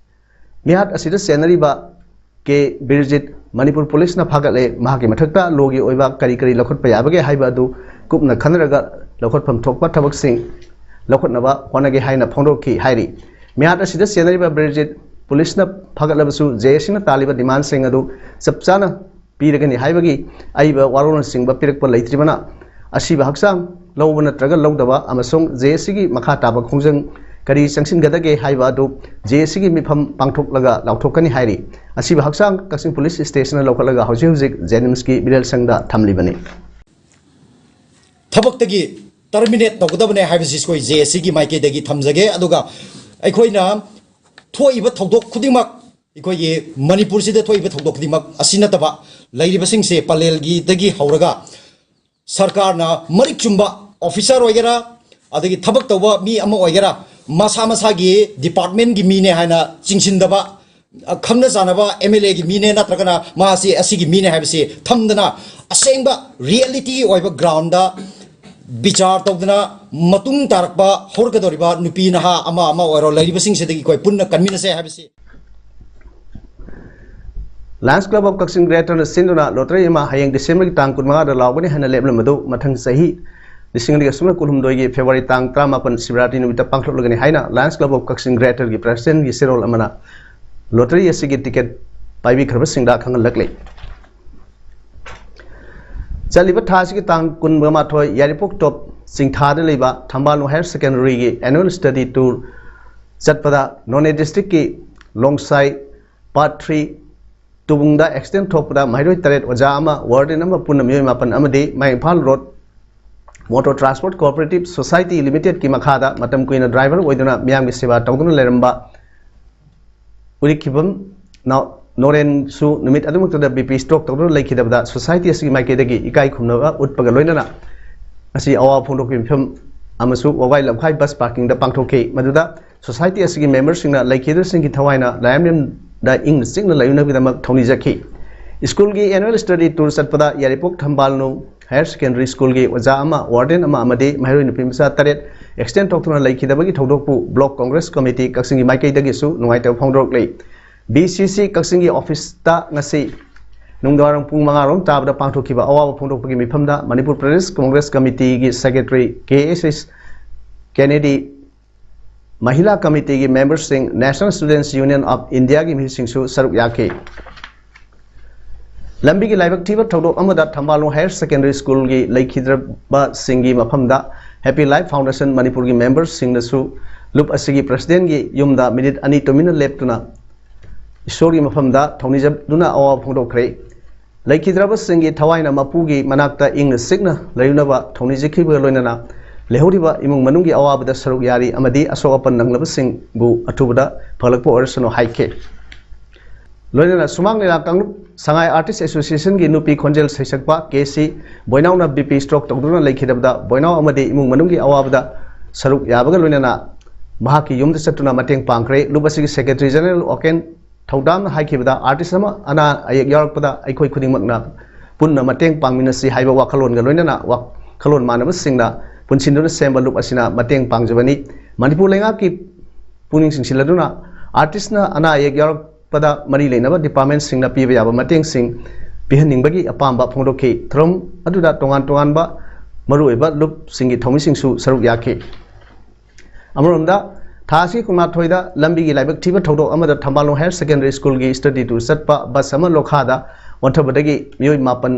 ꯃꯤꯍꯥꯠ ꯑꯁꯤꯗ ꯆꯦꯟꯅꯔꯤꯕ ꯀꯦ ꯕꯤꯔꯖꯤꯠ ꯃꯅꯤꯄꯨꯔ ꯄꯨꯂꯤꯁꯅ ꯐꯥꯒꯠꯂꯦ꯫ ꯃꯍꯥꯛꯀꯤ ꯃꯊꯛꯇ lawꯒꯤ ꯑꯣꯏꯕ ꯀꯔꯤ ꯀꯔꯤ ꯂꯧꯈꯠꯄ ꯌꯥꯕꯒꯦ ꯍꯥꯏꯕ ꯑꯗꯨ ꯀꯨꯞꯅ ꯈꯟꯅꯔꯒ ꯂꯧꯈꯠꯐꯝ ꯊꯣꯛꯄ ꯊꯕꯛꯁꯤꯡ ꯂꯧꯈꯠꯅꯕ ꯍꯣꯠꯅꯒꯦ ꯍꯥꯏꯅ ꯐꯣꯡꯗꯣꯛꯈꯤ ꯍꯥꯏꯔꯤ꯫ ꯃꯤꯍꯥꯠ ꯑꯁꯤꯗ ꯆꯦꯟꯅꯔꯤꯕ ꯕ꯭ꯔꯤꯖꯤꯠ ꯄꯨꯂꯤꯁꯅ ꯐꯥꯒꯠꯂꯕꯁꯨ, ꯖꯦ ꯑꯦ ꯁꯤꯅ ꯇꯥꯜꯂꯤꯕ ꯗꯤꯃꯥꯟꯁꯤꯡ ꯑꯗꯨ ꯆꯞ ꯆꯥꯅ ꯄꯤꯔꯒꯅꯤ ꯍꯥꯏꯕꯒꯤ ꯑꯏꯕ ꯋꯥꯔꯣꯜꯅꯆꯤꯡꯕ ꯄꯤꯔꯛꯄ ꯂꯩꯇ꯭ꯔꯤꯕꯅ, ꯑꯁꯤꯕ ꯍꯛꯆꯥꯡ ꯂꯧꯕ ꯅꯠꯇ꯭ꯔꯒ ꯂꯧꯗꯕ ꯑꯃꯁꯨꯡ ꯖꯦ ꯑꯦ ꯁꯤꯒꯤ ꯃꯈꯥ ꯇꯥꯕ ꯈꯣꯡꯖꯪ ꯀꯔꯤ ꯆꯪꯁꯤꯟꯒꯗꯒꯦ ꯍꯥꯏꯕ ꯑꯗꯨ ꯖꯦ ꯑꯦ ꯁꯤꯒꯤ ꯃꯤꯐꯝ ꯄꯥꯡꯊꯣꯛꯂꯒ ꯂꯥꯎꯊꯣꯛꯀꯅꯤ ꯍꯥꯏꯔꯤ꯫ ꯑꯁꯤꯕ ꯍꯛꯆꯥꯡ ꯀꯛꯆꯤꯡ ꯄꯨꯂꯤꯁ ꯁ꯭ꯇꯦꯁꯟꯗ ꯂꯧꯈꯠꯂꯒ ꯍꯧꯖꯤꯛ ꯍꯧꯖꯤꯛ ꯖꯦꯅꯤꯝꯁꯀꯤ ꯃꯤꯔꯦꯜ ꯁꯪꯗ ꯊꯝꯂꯤꯕꯅꯤ꯫ ꯊꯕꯛꯇꯒꯤ ꯇꯔꯃꯤꯅꯦꯠ ꯇꯧꯒꯗꯕꯅꯦ ꯍꯥꯏꯕꯁꯤ ꯑꯩꯈꯣꯏ ꯖꯦ ꯑꯦ ꯁꯤꯒꯤ ꯃꯥꯏꯀꯩꯗꯒꯤ ꯊꯝꯖꯒꯦ꯫ ꯑꯗꯨꯒ ꯑꯩꯈꯣꯏꯅ ꯊꯣꯛꯏꯕ ꯊꯧꯗꯣꯛ ꯈꯨꯗꯤꯡꯃꯛ, ꯑꯩꯈꯣꯏꯒꯤ ꯃꯅꯤꯄꯨꯔꯁꯤꯗ ꯊꯣꯛꯏꯕ ꯊꯧꯗꯣꯛ ꯈꯨꯗꯤꯡꯃꯛ ꯑꯁꯤ ꯅꯠꯇꯕ ꯂꯩꯔꯤꯕꯁꯤꯡꯁꯦ ꯄꯂꯦꯜꯒꯤꯗꯒꯤ ꯍꯧꯔꯒ ꯁꯔꯀꯥꯔꯅ ꯃꯔꯤꯛ ꯆꯨꯝꯕ ꯑꯣꯐꯤꯁꯥꯔ ꯑꯣꯏꯒꯦꯔꯥ, ꯑꯗꯒꯤ ꯊꯕꯛ ꯇꯧꯕ ꯃꯤ ꯑꯃ ꯑꯣꯏꯒꯦꯔꯥ, ꯃꯁꯥ ꯃꯁꯥꯒꯤ ꯗꯤꯄꯥꯔꯠꯃꯦꯟꯒꯤ ꯃꯤꯅꯦ ꯍꯥꯏꯅ ꯆꯤꯡꯁꯤꯟꯗꯕ, ꯈꯪꯅ ꯆꯥꯟꯅꯕ ꯑꯦꯝ ꯑꯦꯜ ꯑꯦꯒꯤ ꯃꯤꯅꯦ ꯅꯠꯇ꯭ꯔꯒꯅ ꯃꯥꯁꯤ ꯑꯁꯤꯒꯤ ꯃꯤꯅꯦ ꯍꯥꯏꯕꯁꯤ ꯊꯝꯗꯅ, ꯑꯁꯦꯡꯕ ꯔꯤꯌꯦꯂꯤꯇꯤ ꯑꯣꯏꯕ ꯒ꯭ꯔꯥꯎꯟꯗ ꯕꯤꯆꯥꯔ ꯇꯧꯗꯅ, ꯃꯇꯨꯡ ꯇꯥꯔꯛꯄ ꯍꯧꯔꯛꯀꯗꯧꯔꯤꯕ ꯅꯨꯄꯤ ꯅꯍꯥ ꯑꯃ ꯑꯃ ꯑꯣꯏꯔꯣ, ꯂꯩꯔꯤꯕꯁꯤꯡꯁꯤꯗꯒꯤ ꯑꯩꯈꯣꯏ ꯄꯨꯟꯅ ꯀꯟꯃꯤꯟꯅꯁꯦ ꯍꯥꯏꯕꯁꯤ꯫ Lions Club of Kakching Greater ꯅ ꯁꯤꯟꯗꯨꯅ ꯂꯣꯇꯔꯤ ꯑꯃ ꯍꯌꯦꯡ ꯗꯤꯁꯦꯝꯕꯔꯒꯤ ꯇꯥꯡ ꯀꯨꯟꯃꯉꯥꯗ ꯂꯥꯎꯒꯅꯤ ꯍꯥꯏꯅ ꯂꯦꯞꯂꯝꯕꯗꯨ ꯃꯊꯪ ꯆꯍꯤ ꯂꯤꯁꯤꯡ ꯑꯅꯤꯒ ꯁꯨꯞꯅ ꯀꯨꯟꯍꯨꯝꯗꯣꯏꯒꯤ ꯐꯦꯕ꯭ꯔꯨꯋꯥꯔꯤ ꯇꯥꯡ ꯇꯔꯥꯃꯥꯄꯟ ꯁꯤꯕꯔꯥꯇ꯭ꯔꯤ ꯅꯨꯃꯤꯠꯇ ꯄꯥꯡꯊꯣꯛꯂꯒꯅꯤ ꯍꯥꯏꯅ Lions Club of Kakching Greater ꯒꯤ president ꯀꯤ ꯆꯦꯔꯣꯜ ꯑꯃꯅ ꯂꯣꯇꯔꯤ ꯑꯁꯤꯒꯤ ꯇꯤꯀꯦꯠ ꯄꯥꯏꯕꯤꯈ꯭ꯔꯕꯁꯤꯡꯗ ꯈꯪꯍꯜꯂꯛꯂꯤ꯫ ꯆꯠꯂꯤꯕ ꯊꯥ ꯑꯁꯤꯒꯤ ꯇꯥꯡ ꯀꯨꯟꯃꯥꯊꯣꯏ ꯌꯥꯏꯔꯤꯄꯣꯛ ꯇꯣꯞ ꯆꯤꯡꯊꯥꯗ ꯂꯩꯕ ꯊꯝꯕꯥꯜꯅꯨ higher secondary ꯒꯤ annual study tour ꯆꯠꯄꯗ ꯅꯣꯅꯦ district ꯀꯤ ꯂꯣꯡꯁꯥꯏ part three ꯇꯨꯕꯨꯡꯗ accident ꯊꯣꯛꯄꯗ ꯃꯍꯩꯔꯣꯏ ꯇꯔꯦꯠ, ꯑꯣꯖꯥ ꯑꯃ, warden ꯑꯃ, ꯄꯨꯟꯅ ꯃꯤꯑꯣꯏ ꯃꯥꯄꯟ ꯑꯃꯗꯤ ꯃꯌꯥꯡ Imphal road motor transport cooperative society ꯂꯤꯃꯤꯇꯦꯗꯀꯤ ꯃꯈꯥꯗ ꯃꯇꯝ ꯀꯨꯏꯅ ꯗ꯭ꯔꯥꯏꯚꯔ ꯑꯣꯏꯗꯨꯅ ꯃꯤꯌꯥꯝꯒꯤ ꯁꯦꯕꯥ ꯇꯧꯗꯨꯅ ꯂꯩꯔꯝꯕ ꯎꯔꯤꯛꯈꯤꯕꯝ ꯅꯣꯔꯦꯟꯁꯨ ꯅꯨꯃꯤꯠ ꯑꯗꯨꯃꯛꯇꯗ ꯕꯤ ꯄꯤ ꯁ꯭ꯇ꯭ꯔꯣꯛ ꯇꯧꯗꯨꯅ ꯂꯩꯈꯤꯗꯕꯗ ꯁꯣꯁꯥꯏꯇꯤ ꯑꯁꯤꯒꯤ ꯃꯥꯏꯀꯩꯗꯒꯤ ꯏꯀꯥꯏ ꯈꯨꯝꯅꯕ ꯎꯠꯄꯒ ꯂꯣꯏꯅꯅ ꯉꯁꯤ ꯑꯋꯥꯕ ꯐꯣꯡꯗꯣꯛꯄꯒꯤ ꯃꯤꯐꯝ ꯑꯃꯁꯨ ꯋꯥꯕꯥꯏ ꯂꯝꯈꯥꯏ ꯕꯁ ꯄꯥꯔꯀꯤꯡꯗ ꯄꯥꯡꯊꯣꯛꯈꯤ꯫ ꯃꯗꯨꯗ ꯁꯣꯁꯥꯏꯇꯤ ꯑꯁꯤꯒꯤ ꯃꯦꯝꯕꯔꯁꯤꯡꯅ ꯂꯩꯈꯤꯗ꯭ꯔꯁꯤꯡꯒꯤ ꯊꯋꯥꯏꯅ ꯂꯥꯏꯔꯦꯝꯂꯦꯟꯗ ꯏꯪꯅ ꯆꯤꯛꯅ ꯂꯩꯅꯅꯕꯒꯤꯗꯃꯛ ꯊꯧꯅꯤꯖꯈꯤ꯫ ꯁ꯭ꯀꯨꯜꯒꯤ annual study tour ꯆꯠꯄꯗ ꯌꯥꯏꯔꯤꯄꯣꯛ ꯊꯝꯕꯥꯜꯅꯨ higher secondary ꯁ꯭ꯀꯨꯜꯒꯤ ꯑꯣꯖꯥ ꯑꯃ, warden ꯑꯃ ꯑꯃꯗꯤ ꯃꯍꯩꯔꯣꯏ ꯅꯨꯄꯤ ꯃꯆꯥ ꯇꯔꯦꯠ accident ꯊꯣꯛꯇꯨꯅ ꯂꯩꯈꯤꯗꯕꯒꯤ ꯊꯧꯗꯣꯛꯄꯨ block congress committee ꯀꯛꯆꯤꯡꯒꯤ ꯃꯥꯏꯀꯩꯗꯒꯤꯁꯨ ꯅꯨꯡꯉꯥꯏꯇꯕ ꯐꯣꯡꯗꯣꯔꯛꯂꯤ꯫ ꯕꯤ ꯁꯤ ꯁꯤ ꯀꯛꯆꯤꯡꯒꯤ ꯑꯣꯐꯤꯁꯇ ꯉꯁꯤ ꯅꯨꯡꯗꯥꯡꯋꯥꯏꯔꯝ ꯄꯨꯡ ꯃꯉꯥ ꯔꯣꯝ ꯇꯥꯕꯗ ꯄꯥꯡꯊꯣꯛꯈꯤꯕ ꯑꯋꯥꯕ ꯐꯣꯡꯗꯣꯛꯄꯒꯤ ꯃꯤꯐꯝꯗ ꯃꯅꯤꯄꯨꯔ ꯄ꯭ꯔꯗꯦꯁ ꯀꯣꯡꯒ꯭ꯔꯦꯁ ꯀꯃꯤꯇꯤꯒꯤ secretary K S S Kennedy, Mahila ꯀꯃꯤꯇꯤꯒꯤ ꯃꯦꯝꯕꯔꯁꯤꯡ, National Students Union of Indiaꯒꯤ ꯃꯤꯍꯨꯠꯁꯤꯡꯁꯨ ꯁꯔꯨꯛ ꯌꯥꯈꯤ꯫ ꯂꯝꯕꯤꯒꯤ ꯂꯥꯏꯕꯛ ꯊꯤꯕ ꯊꯧꯗꯣꯛ ꯑꯃꯗ ꯊꯝꯕꯥꯂꯣꯡ ꯍꯥꯌꯔ ꯁꯦꯀꯦꯟꯗꯔꯤ ꯁ꯭ꯀꯨꯜꯒꯤ ꯂꯩꯈꯤꯗ꯭ꯔꯕꯁꯤꯡꯒꯤ ꯃꯐꯝꯗ Happy Life Foundation ꯃꯅꯤꯄꯨꯔꯒꯤ ꯃꯦꯝꯕꯔꯁꯤꯡꯅꯁꯨ ꯂꯨꯞ ꯑꯁꯤꯒꯤ ꯄ꯭ꯔꯁꯤꯗꯦꯟꯒꯤ ꯌꯨꯝꯗ ꯃꯤꯅꯤꯠ ꯑꯅꯤ ꯇꯨꯃꯤꯟꯅ ꯂꯦꯞꯇꯨꯅ ꯏꯁꯣꯔꯒꯤ ꯃꯐꯝꯗ ꯊꯧꯅꯤꯖꯗꯨꯅ ꯑꯋꯥꯕ ꯐꯣꯡꯗꯣꯛꯈ꯭ꯔꯦ꯫ ꯂꯩꯈꯤꯗ꯭ꯔꯕꯁꯤꯡꯒꯤ ꯊꯋꯥꯏꯅ ꯃꯄꯨꯒꯤ ꯃꯅꯥꯛꯇ ꯏꯪꯅ ꯆꯤꯛꯅ ꯂꯩꯔꯨꯅꯕ ꯊꯧꯅꯤꯖꯈꯤꯕꯒ ꯂꯣꯏꯅꯅ ꯂꯩꯍꯧꯔꯤꯕ ꯏꯃꯨꯡ ꯃꯅꯨꯡꯒꯤ ꯑꯋꯥꯕꯗ ꯁꯔꯨꯛ ꯌꯥꯔꯤ ꯑꯃꯗꯤ ꯑꯁꯣꯛ ꯑꯄꯟ ꯅꯪꯂꯕꯁꯤꯡꯕꯨ ꯑꯊꯨꯕꯗ ꯐꯒꯠꯂꯛꯄ ꯑꯣꯏꯔꯁꯅꯨ ꯍꯥꯏꯈꯤ꯫ ꯂꯣꯏꯅꯅ ꯁꯨꯃꯥꯡ ꯂꯤꯂꯥ ꯀꯥꯡꯂꯨꯞ ꯁꯉꯥꯏ ꯑꯥꯔꯇꯤꯁ ꯑꯦꯁꯣꯁꯤꯌꯦꯁꯟꯒꯤ ꯅꯨꯄꯤ ꯈꯣꯟꯖꯦꯜ ꯁꯩꯁꯛꯄ K C ꯕꯣꯏꯅꯥꯎꯅ B P stroke ꯇꯧꯗꯨꯅ ꯂꯩꯈꯤꯗꯕꯗ ꯕꯣꯏꯅꯥꯎ ꯑꯃꯗꯤ ꯏꯃꯨꯡ ꯃꯅꯨꯡꯒꯤ ꯑꯋꯥꯕꯗ ꯁꯔꯨꯛ ꯌꯥꯕꯒ ꯂꯣꯏꯅꯅ ꯃꯍꯥꯛꯀꯤ ꯌꯨꯝꯗ ꯆꯠꯇꯨꯅ ꯃꯇꯦꯡ ꯄꯥꯡꯈ꯭ꯔꯦ꯫ ꯂꯨꯞ ꯑꯁꯤꯒꯤ ꯁꯦꯀ꯭ꯔꯦꯇꯔꯤ ꯖꯦꯅꯔꯦꯜ ꯑꯣꯀꯦꯟ ꯊꯧꯗꯥꯝꯅ ꯍꯥꯏꯈꯤꯕꯗ, ꯑꯥꯔꯇꯤꯁ ꯑꯃ ꯑꯅꯥ ꯑꯌꯦꯛ ꯌꯥꯎꯔꯛꯄꯗ ꯑꯩꯈꯣꯏ ꯈꯨꯗꯤꯡꯃꯛꯅ ꯄꯨꯟꯅ ꯃꯇꯦꯡ ꯄꯥꯡꯃꯤꯟꯅꯁꯤ ꯍꯥꯏꯕ ꯋꯥꯈꯜꯂꯣꯟꯒ ꯂꯣꯏꯅꯅ ꯋꯥꯈꯜꯂꯣꯟ ꯃꯥꯟꯅꯕꯁꯤꯡꯅ ꯄꯨꯟꯁꯤꯟꯗꯨꯅ ꯁꯦꯝꯕ ꯂꯨꯞ ꯑꯁꯤꯅ ꯃꯇꯦꯡ ꯄꯥꯡꯖꯕꯅꯤ꯫ ꯃꯅꯤꯄꯨꯔ ꯂꯩꯉꯥꯛꯀꯤ ꯄꯨꯛꯅꯤꯡ ꯆꯤꯡꯁꯤꯜꯂꯗꯨꯅ ꯑꯥꯔꯇꯤꯁꯅ ꯑꯅꯥ ꯑꯌꯦꯛ ꯌꯥꯎꯔꯛꯄꯗ ꯃꯔꯤ ꯂꯩꯅꯕ ꯗꯤꯄꯥꯔꯠꯃꯦꯟꯁꯤꯡꯅ ꯄꯤꯕ ꯌꯥꯕ ꯃꯇꯦꯡꯁꯤꯡ ꯄꯤꯍꯟꯅꯤꯡꯕꯒꯤ ꯑꯄꯥꯝꯕ ꯐꯣꯡꯗꯣꯛꯈꯤ꯫ ꯊꯧꯔꯝ ꯑꯗꯨꯗ ꯇꯣꯉꯥꯟ ꯇꯣꯉꯥꯟꯕ ꯃꯔꯨꯑꯣꯏꯕ ꯂꯨꯞꯁꯤꯡꯒꯤ ꯊꯧꯃꯤꯁꯤꯡꯁꯨ ꯁꯔꯨꯛ ꯌꯥꯈꯤ꯫ ꯑꯃꯔꯣꯝꯗ, ꯊꯥ ꯑꯁꯤꯒꯤ ꯀꯨꯟꯃꯥꯊꯣꯏꯗ ꯂꯝꯕꯤꯒꯤ ꯂꯥꯏꯕꯛ ꯊꯤꯕ ꯊꯧꯗꯣꯛ ꯑꯃꯗ ꯊꯝꯕꯥꯂꯣꯡ ꯍꯥꯌꯔ ꯁꯦꯀꯦꯟꯗꯔꯤ ꯁ꯭ꯀꯨꯜꯒꯤ ꯁ꯭ꯇꯗꯤ ꯇꯨꯔ ꯆꯠꯄ ꯕꯁ ꯑꯃ ꯂꯣꯈꯥꯗ ꯑꯣꯟꯊꯕꯗꯒꯤ ꯃꯤꯑꯣꯏ ꯃꯥꯄꯟ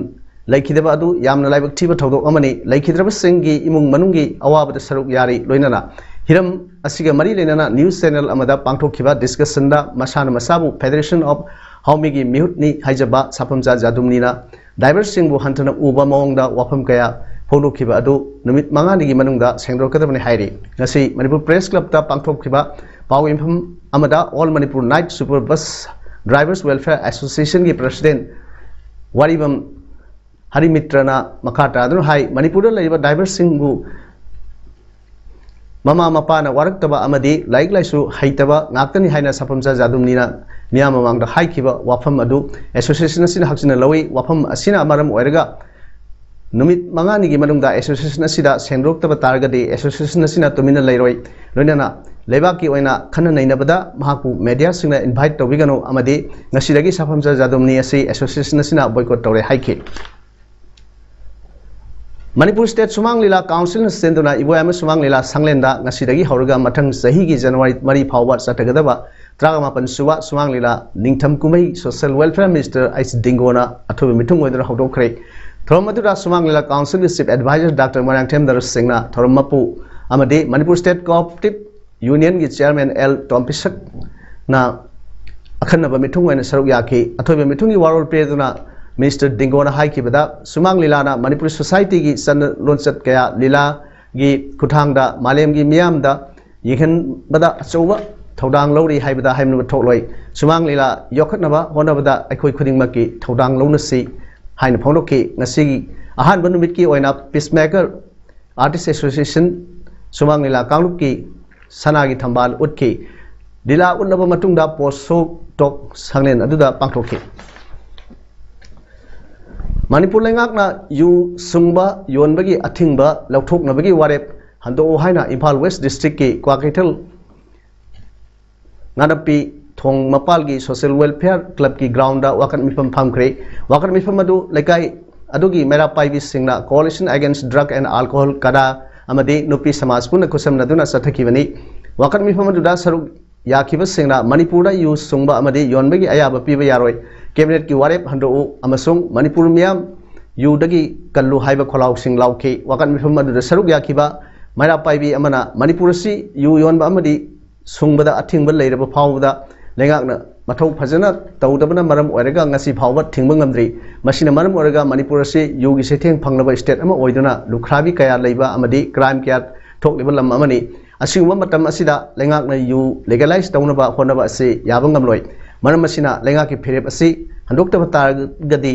ꯂꯩꯈꯤꯗꯕ ꯑꯗꯨ ꯌꯥꯝꯅ ꯂꯥꯏꯕꯛ ꯊꯤꯕ ꯊꯧꯗꯣꯛ ꯑꯃꯅꯤ꯫ ꯂꯩꯈꯤꯗ꯭ꯔꯕꯁꯤꯡꯒꯤ ꯏꯃꯨꯡ ꯃꯅꯨꯡꯒꯤ ꯑꯋꯥꯕꯗ ꯁꯔꯨꯛ ꯌꯥꯔꯤ꯫ ꯂꯣꯏꯅꯅ ꯍꯤꯔꯝ ꯑꯁꯤꯒ ꯃꯔꯤ ꯂꯩꯅꯅ ꯅ꯭ꯌꯨꯁ ꯆꯦꯅꯦꯜ ꯑꯃꯗ ꯄꯥꯡꯊꯣꯛꯈꯤꯕ ꯗꯤꯁꯀꯁꯟꯗ ꯃꯁꯥꯅ ꯃꯁꯥꯕꯨ Federation of Haomyꯒꯤ ꯃꯤꯍꯨꯠꯅꯤ ꯍꯥꯏꯖꯕ ꯁꯥꯐꯝꯆꯥ ꯖꯥꯗꯨꯝꯅꯤꯅ ꯗ꯭ꯔꯥꯏꯚꯔꯁꯤꯡꯕꯨ ꯍꯟꯊꯅ ꯎꯕ ꯃꯑꯣꯡꯗ ꯋꯥꯐꯝ ꯀꯌꯥ ꯐꯣꯡꯗꯣꯛꯈꯤꯕ ꯑꯗꯨ ꯅꯨꯃꯤꯠ ꯃꯉꯥꯅꯤꯒꯤ ꯃꯅꯨꯡꯗ ꯁꯦꯡꯗꯣꯛꯀꯗꯕꯅꯤ ꯍꯥꯏꯔꯤ꯫ ꯉꯁꯤ ꯃꯅꯤꯄꯨꯔ ꯄ꯭ꯔꯦꯁ ꯀ꯭ꯂꯕꯇ ꯄꯥꯡꯊꯣꯛꯈꯤꯕ ꯄꯥꯎ ꯃꯤꯐꯝ ꯑꯃꯗ All Manipur Night Super Bus Drivers Welfare Associationꯒꯤ ꯄ꯭ꯔꯁꯤꯗꯦꯟ ꯋꯥꯔꯤꯕꯝ ꯍꯔꯤꯃꯤꯇ꯭ꯔꯅ ꯃꯈꯥ ꯇꯥꯗꯨꯅ ꯍꯥꯏ, ꯃꯅꯤꯄꯨꯔꯗ ꯂꯩꯔꯤꯕ ꯗ꯭ꯔꯥꯏꯚꯔꯁꯤꯡꯕꯨ ꯃꯃꯥ ꯃꯄꯥꯅ ꯋꯥꯔꯛꯇꯕ ꯑꯃꯗꯤ ꯂꯥꯏꯔꯤꯛ ꯂꯥꯏꯁꯨ ꯍꯩꯇꯕ ꯉꯥꯛꯇꯅꯤ ꯍꯥꯏꯅ ꯁꯥꯐꯝꯆꯥ ꯖꯥꯗꯨꯝꯅꯤꯅ ꯃꯤꯌꯥꯝ ꯃꯃꯥꯡꯗ ꯍꯥꯏꯈꯤꯕ ꯋꯥꯐꯝ ꯑꯗꯨ ꯑꯦꯁꯣꯁꯤꯌꯦꯁꯟ ꯑꯁꯤꯅ ꯍꯛꯆꯤꯟꯅ ꯂꯧꯏ꯫ ꯋꯥꯐꯝ ꯑꯁꯤꯅ ꯃꯔꯝ ꯑꯣꯏꯔꯒ ꯅꯨꯃꯤꯠ ꯃꯉꯥꯅꯤꯒꯤ ꯃꯅꯨꯡꯗ ꯑꯦꯁꯣꯁꯤꯌꯦꯁꯟ ꯑꯁꯤꯗ ꯁꯦꯡꯗꯣꯛꯇꯕ ꯇꯥꯔꯒꯗꯤ ꯑꯦꯁꯣꯁꯤꯌꯦꯁꯟ ꯑꯁꯤꯅ ꯇꯨꯃꯤꯟꯅ ꯂꯩꯔꯣꯏ꯫ ꯂꯣꯏꯅꯅ ꯂꯩꯕꯥꯛꯀꯤ ꯑꯣꯏꯅ ꯈꯟꯅ ꯅꯩꯅꯕꯗ ꯃꯍꯥꯛꯄꯨ ꯃꯦꯗꯤꯌꯥꯁꯤꯡꯅ ꯏꯟꯚꯥꯏꯠ ꯇꯧꯕꯤꯒꯅꯨ ꯑꯃꯗꯤ ꯉꯁꯤꯗꯒꯤ ꯁꯥꯐꯝꯆ ꯖꯥꯗꯣꯝꯅꯤ ꯑꯁꯤ ꯑꯦꯁꯣꯁꯤꯌꯦꯁꯟ ꯑꯁꯤꯅ ꯕꯣꯏꯀꯣꯠ ꯇꯧꯔꯦ ꯍꯥꯏꯈꯤ꯫ ꯃꯅꯤꯄꯨꯔ ꯁ꯭ꯇꯦꯠ ꯁꯨꯃꯥꯡ ꯂꯤꯂꯥ ꯀꯥꯎꯟꯁꯤꯜꯅ ꯁꯤꯟꯗꯨꯅ ꯏꯕꯣꯌꯥꯏꯃ ꯁꯨꯃꯥꯡ ꯂꯤꯂꯥ ꯁꯪꯂꯦꯟꯗ ꯉꯁꯤꯗꯒꯤ ꯍꯧꯔꯒ ꯃꯊꯪ ꯆꯍꯤꯒꯤ ꯖꯅꯋꯥꯔꯤ ꯃꯔꯤ ꯐꯥꯎꯕ ꯆꯠꯊꯒꯗꯕ ꯇꯔꯥꯃꯥꯄꯟ ꯁꯨꯕ ꯁꯨꯃꯥꯡ Leela Ningtham Kumhei social welfare minister H ꯗꯤꯡꯒꯣꯅ ꯑꯊꯣꯏꯕ ꯃꯤꯊꯨꯡ ꯑꯣꯏꯗꯨꯅ ꯍꯧꯗꯣꯛꯈ꯭ꯔꯦ꯫ ꯊꯧꯔꯝ ꯑꯗꯨꯗ ꯁꯨꯃꯥꯡ ꯂꯤꯂꯥ ꯀꯥꯎꯟꯁꯤꯜꯒꯤ ꯆꯤꯐ ꯑꯦꯗꯚꯥꯏꯖꯔ ꯗꯥꯛꯇꯔ ꯃꯣꯏꯔꯥꯡꯊꯦꯝ ꯅꯔꯁꯤꯡꯅ ꯊꯧꯔꯝ ꯃꯄꯨ ꯑꯃꯗꯤ ꯃꯅꯤꯄꯨꯔ ꯁ꯭ꯇꯦꯠ ꯀꯣꯑꯣꯄꯔꯦꯇꯤꯚ ꯌꯨꯅꯤꯌꯟꯒꯤ ꯆꯤꯌꯔꯃꯦꯟ ꯑꯦꯜ ꯇꯣꯝꯄꯤꯁꯛꯅ ꯑꯈꯟꯅꯕ ꯃꯤꯊꯨꯡ ꯑꯣꯏꯅ ꯁꯔꯨꯛ ꯌꯥꯈꯤ꯫ ꯑꯊꯣꯏꯕ ꯃꯤꯊꯨꯡꯒꯤ ꯋꯥꯔꯣꯜ ꯄꯤꯗꯨꯅ ꯃꯤꯅꯤꯁꯇꯔ ꯗꯤꯡꯒꯣꯅ ꯍꯥꯏꯈꯤꯕꯗ, ꯁꯨꯃꯥꯡ ꯂꯤꯂꯥꯅ ꯃꯅꯤꯄꯨꯔꯤ ꯁꯣꯁꯥꯏꯇꯤꯒꯤ ꯆꯠꯅ ꯂꯣꯟꯆꯠ ꯀꯌꯥ ꯂꯤꯂꯥꯒꯤ ꯈꯨꯠꯊꯥꯡꯗ ꯃꯥꯂꯦꯝꯒꯤ ꯃꯤꯌꯥꯝꯗ ꯌꯦꯡꯍꯟꯕꯗ ꯑꯆꯧꯕ ꯊꯧꯗꯥꯡ ꯂꯧꯔꯤ ꯍꯥꯏꯕꯗ ꯍꯥꯏꯃꯟꯕ ꯊꯣꯛꯂꯣꯏ꯫ ꯁꯨꯃꯥꯡ ꯂꯤꯂꯥ ꯌꯣꯛꯈꯠꯅꯕ ꯍꯣꯠꯅꯕꯗ ꯑꯩꯈꯣꯏ ꯈꯨꯗꯤꯡꯃꯛꯀꯤ ꯊꯧꯗꯥꯡ ꯂꯧꯅꯁꯤ ꯍꯥꯏꯅ ꯐꯣꯡꯗꯣꯛꯈꯤ꯫ ꯉꯁꯤꯒꯤ ꯑꯍꯥꯟꯕ ꯅꯨꯃꯤꯠꯀꯤ ꯑꯣꯏꯅ ꯄꯤꯁꯃꯦꯀꯔ ꯑꯥꯔꯇꯤꯁ ꯑꯦꯁꯣꯁꯤꯌꯦꯁꯟ ꯁꯨꯃꯥꯡ ꯂꯤꯂꯥ ꯀꯥꯡꯂꯨꯞꯀꯤ ꯁꯅꯥꯒꯤ ꯊꯝꯕꯥꯜ ꯎꯠꯈꯤ꯫ ꯂꯤꯂꯥ ꯎꯠꯂꯕ ꯃꯇꯨꯡꯗ ꯄꯣꯁꯣ ꯇꯣꯛ ꯁꯪꯂꯦꯟ ꯑꯗꯨꯗ ꯄꯥꯡꯊꯣꯛꯈꯤ꯫ ꯃꯅꯤꯄꯨꯔ ꯂꯩꯉꯥꯛꯅ ꯌꯨ ꯁꯨꯡꯕ ꯌꯣꯟꯕꯒꯤ ꯑꯊꯤꯡꯕ ꯂꯧꯊꯣꯛꯅꯕꯒꯤ ꯋꯥꯔꯦꯞ ꯍꯟꯗꯣꯛꯎ ꯍꯥꯏꯅ ꯏꯝꯐꯥꯜ ꯋꯦꯁ ꯗꯤꯁꯇ꯭ꯔꯤꯛꯀꯤ ꯀ꯭ꯋꯥꯀꯩꯊꯦꯜ ꯉꯥꯅꯞꯄꯤ ꯊꯣꯡ ꯃꯄꯥꯜꯒꯤ ꯁꯣꯁꯤꯌꯦꯜ ꯋꯦꯜꯐꯤꯌꯔ ꯀ꯭ꯂꯕꯀꯤ ꯒ꯭ꯔꯥꯎꯟꯗ ꯋꯥꯀꯠ ꯃꯤꯐꯝ ꯐꯝꯈ꯭ꯔꯦ꯫ ꯋꯥꯀꯠ ꯃꯤꯐꯝ ꯑꯗꯨ ꯂꯩꯀꯥꯏ ꯑꯗꯨꯒꯤ ꯃꯩꯔꯥ ꯄꯥꯏꯕꯤꯁꯤꯡꯅ Coalition Against Drug and Alcohol, ꯀꯗꯥ, ꯑꯃꯗꯤ ꯅꯨꯄꯤ ꯁꯃꯥꯖ ꯄꯨꯟꯅ ꯈꯨꯠꯁꯝꯅꯗꯨꯅ ꯆꯠꯊꯈꯤꯕꯅꯤ꯫ ꯋꯥꯀꯠ ꯃꯤꯐꯝ ꯑꯗꯨꯗ ꯁꯔꯨꯛ ꯌꯥꯈꯤꯕꯁꯤꯡꯅ ꯃꯅꯤꯄꯨꯔꯗ ꯌꯨ ꯁꯨꯡꯕ ꯑꯃꯗꯤ ꯌꯣꯟꯕꯒꯤ ꯑꯌꯥꯕ ꯄꯤꯕ ꯌꯥꯔꯣꯏ, ꯀꯦꯕꯤꯅꯦꯠꯀꯤ ꯋꯥꯔꯦꯞ ꯍꯟꯗꯣꯛꯎ ꯑꯃꯁꯨꯡ ꯃꯅꯤꯄꯨꯔ ꯃꯤꯌꯥꯝ ꯌꯨꯗꯒꯤ ꯀꯜꯂꯨ ꯍꯥꯏꯕ ꯈꯣꯜꯂꯥꯎꯁꯤꯡ ꯂꯥꯎꯈꯤ꯫ ꯋꯥꯀꯠ ꯃꯤꯐꯝ ꯑꯗꯨꯗ ꯁꯔꯨꯛ ꯌꯥꯈꯤꯕ ꯃꯩꯔꯥ ꯄꯥꯏꯕꯤ ꯑꯃꯅ ꯃꯅꯤꯄꯨꯔ ꯑꯁꯤ ꯌꯨ ꯌꯣꯟꯕ ꯑꯃꯗꯤ ꯁꯨꯡꯕꯗ ꯑꯊꯤꯡꯕ ꯂꯩꯔꯕ ꯐꯥꯎꯕꯗ ꯂꯩꯉꯥꯛꯅ ꯃꯊꯧ ꯐꯖꯅ ꯇꯧꯗꯕꯅ ꯃꯔꯝ ꯑꯣꯏꯔꯒ ꯉꯁꯤ ꯐꯥꯎꯕ ꯊꯤꯡꯕ ꯉꯝꯗ꯭ꯔꯤ꯫ ꯃꯁꯤꯅ ꯃꯔꯝ ꯑꯣꯏꯔꯒ ꯃꯅꯤꯄꯨꯔ ꯑꯁꯤ ꯌꯨꯒꯤ ꯆꯩꯊꯦꯡ ꯐꯪꯂꯕ ꯁ꯭ꯇꯦꯠ ꯑꯃ ꯑꯣꯏꯗꯨꯅ ꯂꯨꯈ꯭ꯔꯥꯕꯤ ꯀꯌꯥ ꯂꯩꯕ ꯑꯃꯗꯤ ꯀ꯭ꯔꯥꯏꯝ ꯀꯌꯥ ꯊꯣꯛꯂꯤꯕ ꯂꯝ ꯑꯃꯅꯤ꯫ ꯑꯁꯤꯒꯨꯝꯕ ꯃꯇꯝ ꯑꯁꯤꯗ ꯂꯩꯉꯥꯛꯅ ꯌꯨ ꯂꯤꯒꯦꯂꯥꯏꯖ ꯇꯧꯅꯕ ꯍꯣꯠꯅꯕ ꯑꯁꯤ ꯌꯥꯕ ꯉꯝꯂꯣꯏ꯫ ꯃꯔꯝ ꯑꯁꯤꯅ ꯂꯩꯉꯥꯛꯀꯤ ꯐꯤꯔꯦꯞ ꯑꯁꯤ ꯍꯟꯗꯣꯛꯇꯕ ꯇꯥꯔꯒꯗꯤ